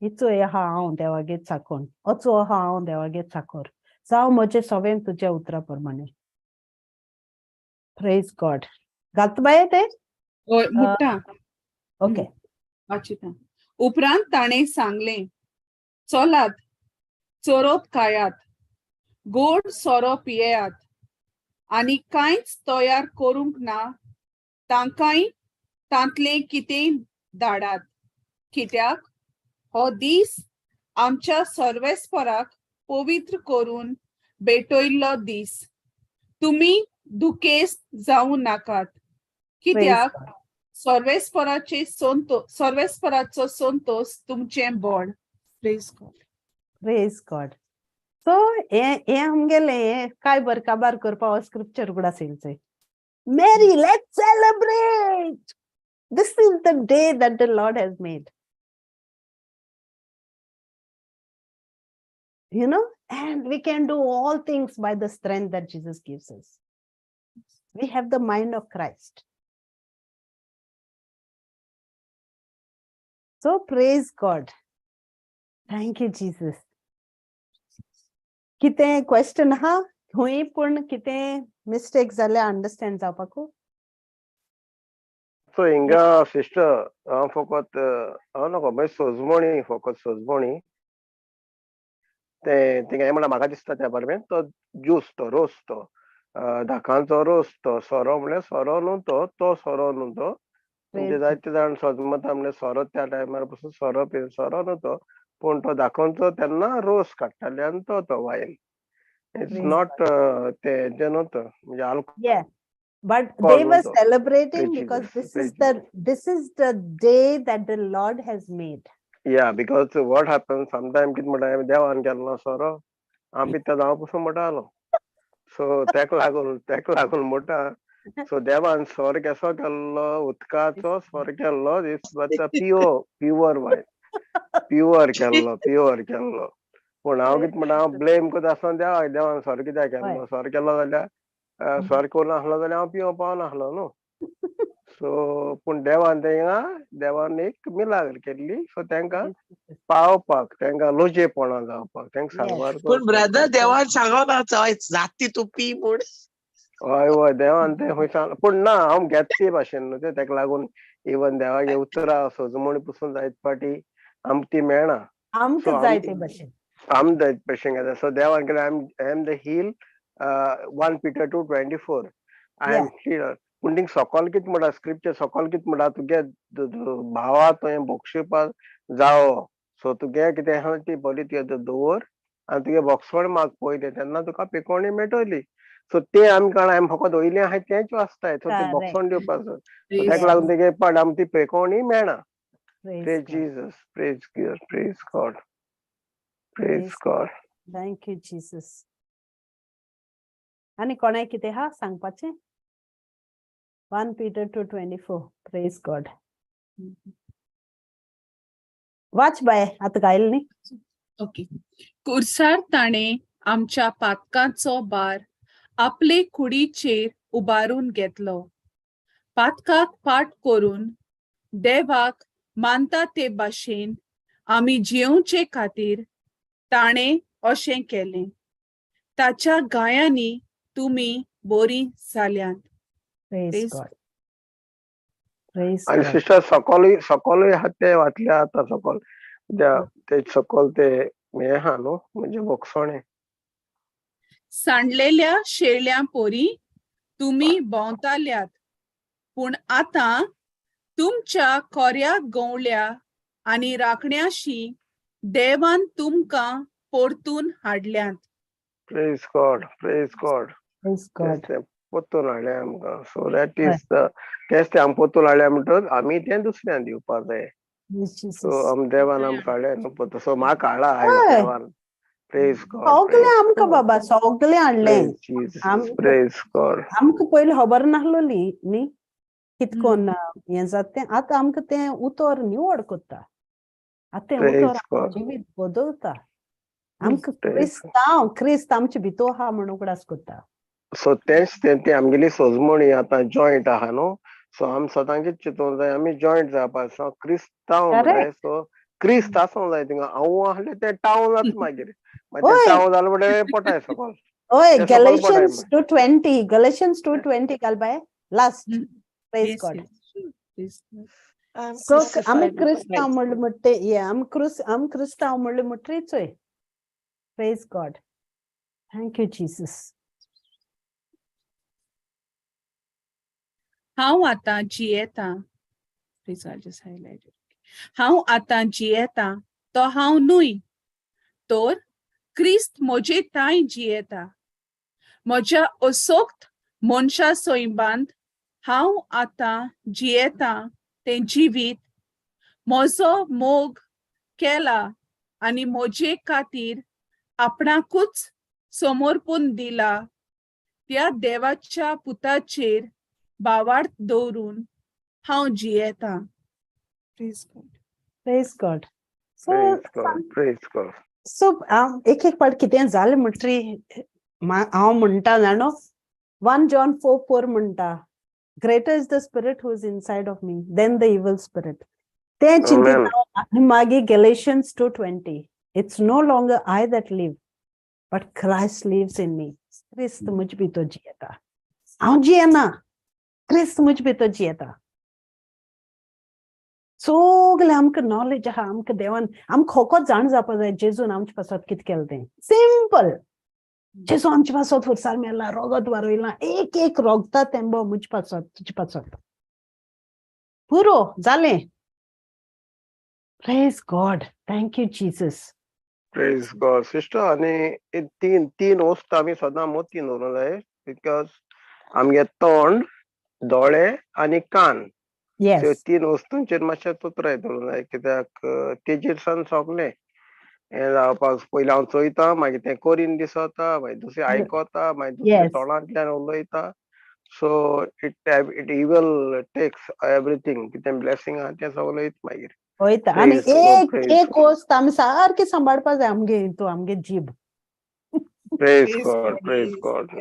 इचो आहा हांव देवागे चाकोन, अचो आहा हांव देवागे चाकोर, जावं म्हजें सवें तुज्या उतरा प्रमाणे. Praise God. घालता बाये तें? हय, म्हणटा. ओके. वाचिता. उपरांत ताणें सांगलें, चलात चोरोप खायात, गोड सोरो पियेयात, आनी कांयच तयार करूंक ना तांकांय तांतलें कितें धाडात, कित्याक हो दीस आमच्या सर्वेस्पराक पवित्र करून भेटयल्लो दीस. तुमी दुखेस्त जावं नाकात, Praise कित्याक God. सर्वेस्पराचे संतो सर्वेस्पराचो संतोष तुमचें बळ. Praise God. Praise God. So हे हे आमगेलें हे काय बर काबार करपा हो स्क्रिप्चर उगडास येयलो. Mary, let's celebrate. This is the day that the Lord has made. And we can do all things by the strength that Jesus gives us. We have the mind of Christ. So praise God. Thank you, Jesus. कितें क्वेश्चन आहा खंय पूण कितें मिस्टेक जाल्यार अंडरस्टँड जावपाकू? सो हिंगा सिस्टर, हांव फकत हांव नको मागीर सोजमणी, फकत सोजमणी ते थिंगा हें म्हणल्यार म्हाका दिसता त्या बरोबर तो ज्यूस, तो रोस, तो धाकांचो रोस, तो सोरो म्हणल्यार सोरो न्हू तो, तो सोरो न्हू तो. म्हणजे जायते जाण सोजमता म्हणल्यार सोरो त्या टायमार पसून सोरो पी, सोरो न्हू तो, पूण तो धाकांचो तेन्ना रोस काडटाले आनी तो तो वायन. It's not ते हेजें न्हू तो, म्हणजे alcohol. Yeah, but they were न्हू तो. celebrating Praise because Jesus, this is praise the Jesus. This is the day that the Lord has made. Yeah, because what happens sometimes कितें म्हणटा, देवान केल्लो सोरो हांव पिता, हांव पसून म्हणटालो. सो तेका लागून म्हणटा, सो देवान सोरो केसो केल्लो, उदकाचो सोरो केल्लो, this but pure wine, pure केल्लो, प्युअर केल्लो. पूण हांव कितें म्हणटा, हांव ब्लेम करता आसतना देवाक, देवान सोरो कित्याक केल्लो, सोरो केल्लो जाल्यार, सोरो करूं नासलो जाल्यार हांव पिवंक पावनासलो न्हू. सो पूण देवान तेंगा, देवान एक मिलाग्र केल्ली, सो तांकां पावपाक, तांकां लोजेपणां जावपाक, तांकां साल्वार. पूण ब्रदर, देवान सांगना जाती तूं पी म्हूण. हय हय, देवान तें खंय सांग, पूण ना, हांव घेता ते भाशेन न्हू तें. तेका लागून इवन देवागे उतरां सोजमणी पसून जायत फाटी आमकां ती मेळना. आमकां जाय ते भाशेन. आम जायत भाशेन घेता. सो देवान केलें, I am the heel, 1 Peter 2:24, I am healer. पूण थिंग सोकोल कितें म्हणटा, स्क्रिप्चर सोकोल कितें म्हणटा, तुगे भावा तुवें भोगशिवपाक जावो. सो तुगे कितें आहा ती बरी तुगे दवर आनी तुगे बोगसण माग पयलें, तेन्ना तुका पिकोवणी मेळटली. सो ते आमी कांय आमी फकत वयलें आहाय तेंच वाचताय. सो ते बोगसण दिवपाचो, ताका लागून तेगे पाड आमकां ती पिकोवणी मेळना. Praise Jesus, praise God, praise God, praise God. Thank you Jesus. आनी कोणाक कितें आहा सांगपाचें? 1 Peter 2:24. Praise God. वाच बाय, आतां गायल न्ही. ओके. कुर्सार ताणें आमच्या पातकांचो भार आपले कुडीचेर उबारून घेतलो. पातकाक पाट करून देवाक मानता ते भाशेन आमी जियेवचे खातीर ताणें अशें केलें. ताच्या गायांनी तुमी बरी जाल्यांत. Praise Praise God. Praise आनी God. Sister, सकोलूय सकोलूय आहा ते वाचले आतां सकल ते सकल ते हें आहा न्हू, म्हणजे बोगसोणें. सांडलेल्या शेळ्यां पोरी तुमी भोंवताल्यात, पूण आतां तुमच्या कोऱ्या गवळ्या आनी राखण्याशी देवान तुमकां परतून हाडल्यात. Praise God, praise God. Praise God. तेच ते पोत्तून हाडलें आमकां. सो that is the तेच ते आमकां पोत्तून हाडलें म्हणटकच आमी तें दुसऱ्यान दिवपा जाय. Praise so Jesus. आम देवान आमकां हाडलें न्हू पोत्तून, सो म्हाका हाडला आयज देवान. Praise God. सगळें आमकां बाबा, सगळें हाडलें. प्रेज जीसस, प्रेज गॉड. आमकां पयलीं खबर नासलोली न्ही कितकोन हें जाता तें. आतां आमकां तें उतर निवड करता, आतां तें प्रेज उतर गॉड. जिवीत बदलता आमकां. Praise क्रिस्तांव, क्रिस्त आमचे भितर आहा म्हण उगडास करता. सो तेंच तें, ती आमगेली सोजमणी आतां जॉयंट आहा न्हू, सो आमी सदांच चिंतूंक जाय आमी जॉयंट जावपाक. सो क्रिस्तांव म्हणल्यार सो क्रिस्त आसूंक जाय थिंगा. हांव आहले तें टावन जाता मागीर, मागीर टावन जालें म्हणटकीर पोटाय सकल. हय. तें सकल पोटाय. Galatians 2:20, Galatians 2:20 घाल बाय last. Praise God. Praise God. I'm so आमी crucified with क्रिस्तांव Christ. म्हणले म्हणटे हे आमी क्रिस आमी क्रिस्तांव म्हणले म्हणटरीच. Praise God. Thank you Jesus. हांव आतां जियेतां. Please, I just highlight. हांव आतां जियेता तो हांव न्हय, तर क्रिस्त म्हजे तांय जियेता. म्हज्या असोक्त मनशा सैबांत हांव आतां जियेता तें जिवीत म्हजो मोग केला आनी म्हजे खातीर आपणाकूच समर्पून दिला त्या देवाच्या पुताचेर भावार्थ दवरून हांव जियेता. Praise God. Praise God. So Praise God, praise God. So एक एक पाट कितें जालें म्हणटरी हांव म्हणटा जाणो, 1 John 4:4 म्हणटा, greater is the spirit who is inside of me than the evil spirit. तें चिंतिता. आनी मागीर Galatians 2:20, it's no longer I that live but Christ lives in me. क्रिस्त म्हजे भितर जियेता, हांव जियेना, क्रिस्त म्हजे भितर जियेता. सगळें आमकां नॉलेज आहा, आमकां देवान आमकां खोकोच जाण जावपा जाय जेजून आमचे पासत कितें केलें तें. सिंपल, जेजू आमचे पासत फुरसार मेला, रोगत वारयलां, एक एक रोगता तेंबो म्हजे पासत तुजे पासत, पुरो जालें. Praise God, thank you Jesus. Praise God, sister. आनी हे तीन तीन वस्तू आमी सदां मोतीन दवरूंक जाय, because आमगे तोंड, दोळे आनी कान, त्यो तीन वस्तूंचेर मातशें चतुराय दवरूंक जाय, कित्याक तेजेर सान सोंपलें हें जावपाक. पयलीं हांव चोयता, मागीर तें करीन दिसता, मागीर दुसरें आयकता, मागीर दुसरें तोंडांतल्यान उलयता. So it evil takes everything. कितें ब्लेसिंग आहा तें सगळें वयता मागीर. वयता. आनी Praise God, एक praise एक God. वस्त आमी सारकी सांबाळपा जाय, आमगे हितू आमगे जीब. Praise Praise God, God. Praise God.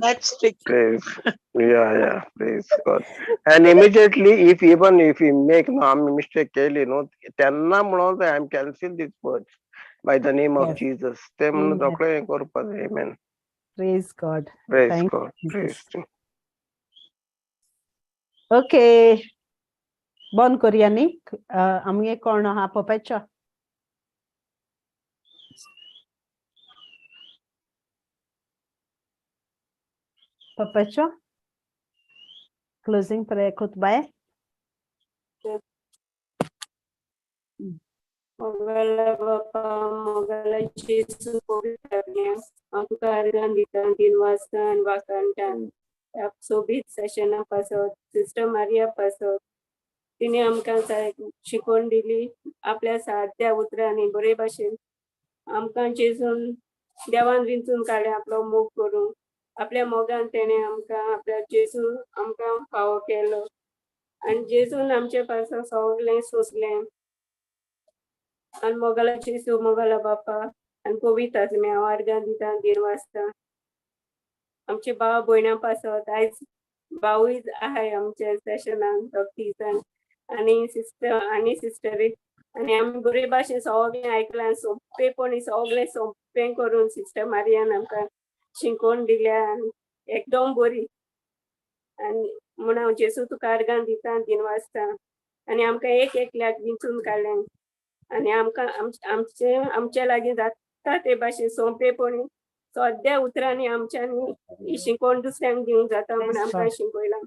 That's strict. Praise, yeah, praise God. And immediately, if even if we make no आमी mistake केली न्हू, तेन्ना म्हणून जाय, I am cancel this words by the name of Jesus. ते म्हणून रोखडें हें करपाक जाय. Amen. Praise God. Praise Thank God. you, Jesus. Praise. Okay, बंद करुया न्ही. आमगे कोण आहा? पपेचो. पपेचो क्लोजिंग प्रेयर कोत बाय. मोगाला बापा, मोगाला जेजू, पवित्र आत्म्या, हांव तुका अर्गां दिता तीन वाजता आनी वाखाणटान ह्या सोबीत सेशना पासत, सिस्टर मारिया पासत. तिणें आमकां शिकवण दिली आपल्या साद्या उतरांनी. बरे भाशेन आमकां जेजून देवान विंचून काडलें आपलो मोग करूंक. आपल्या मोगान तेणें आमकां आपल्या जेजू आमकां फावो केलो आनी जेजून आमचे पासून सगळें सोंसलें. आनी मोगाला जेजू, मोगाला बापा आनी पवित्र आत्म्या, हांव अर्गां दिता दिन वाजता आमचे भाव भयणां पासत. आयज भावूय आहाय आमच्या सेशनान, दोग तीग जाण, आनी सिस्टर आनी सिस्टरी. आनी आमी बरे भाशेन सगळें आयकलां, सोंपेपणी सगळें सोंपें करून सिस्टर मारियान आमकां शिकोवन दिल्या आनी एकदम बरी. आनी म्हूण हांव जेजू तुका अर्गां दिता दिन वाजता. आनी आमकां एक एकल्याक विंचून काडलें आनी आमकां आमचे आमच्या लागीं जाता ते भाशेन सोंपेपणी सद्या उतरांनी आमच्यांनी ही शिकवण दुसऱ्यांक दिवंक जाता म्हूण Praise आमकां God. शिकयलां.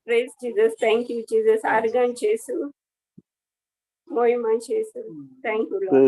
Praise Jesus, thank you Jesus. आर्गां जेजू, मोहिमा जेजू. Thank you Lord.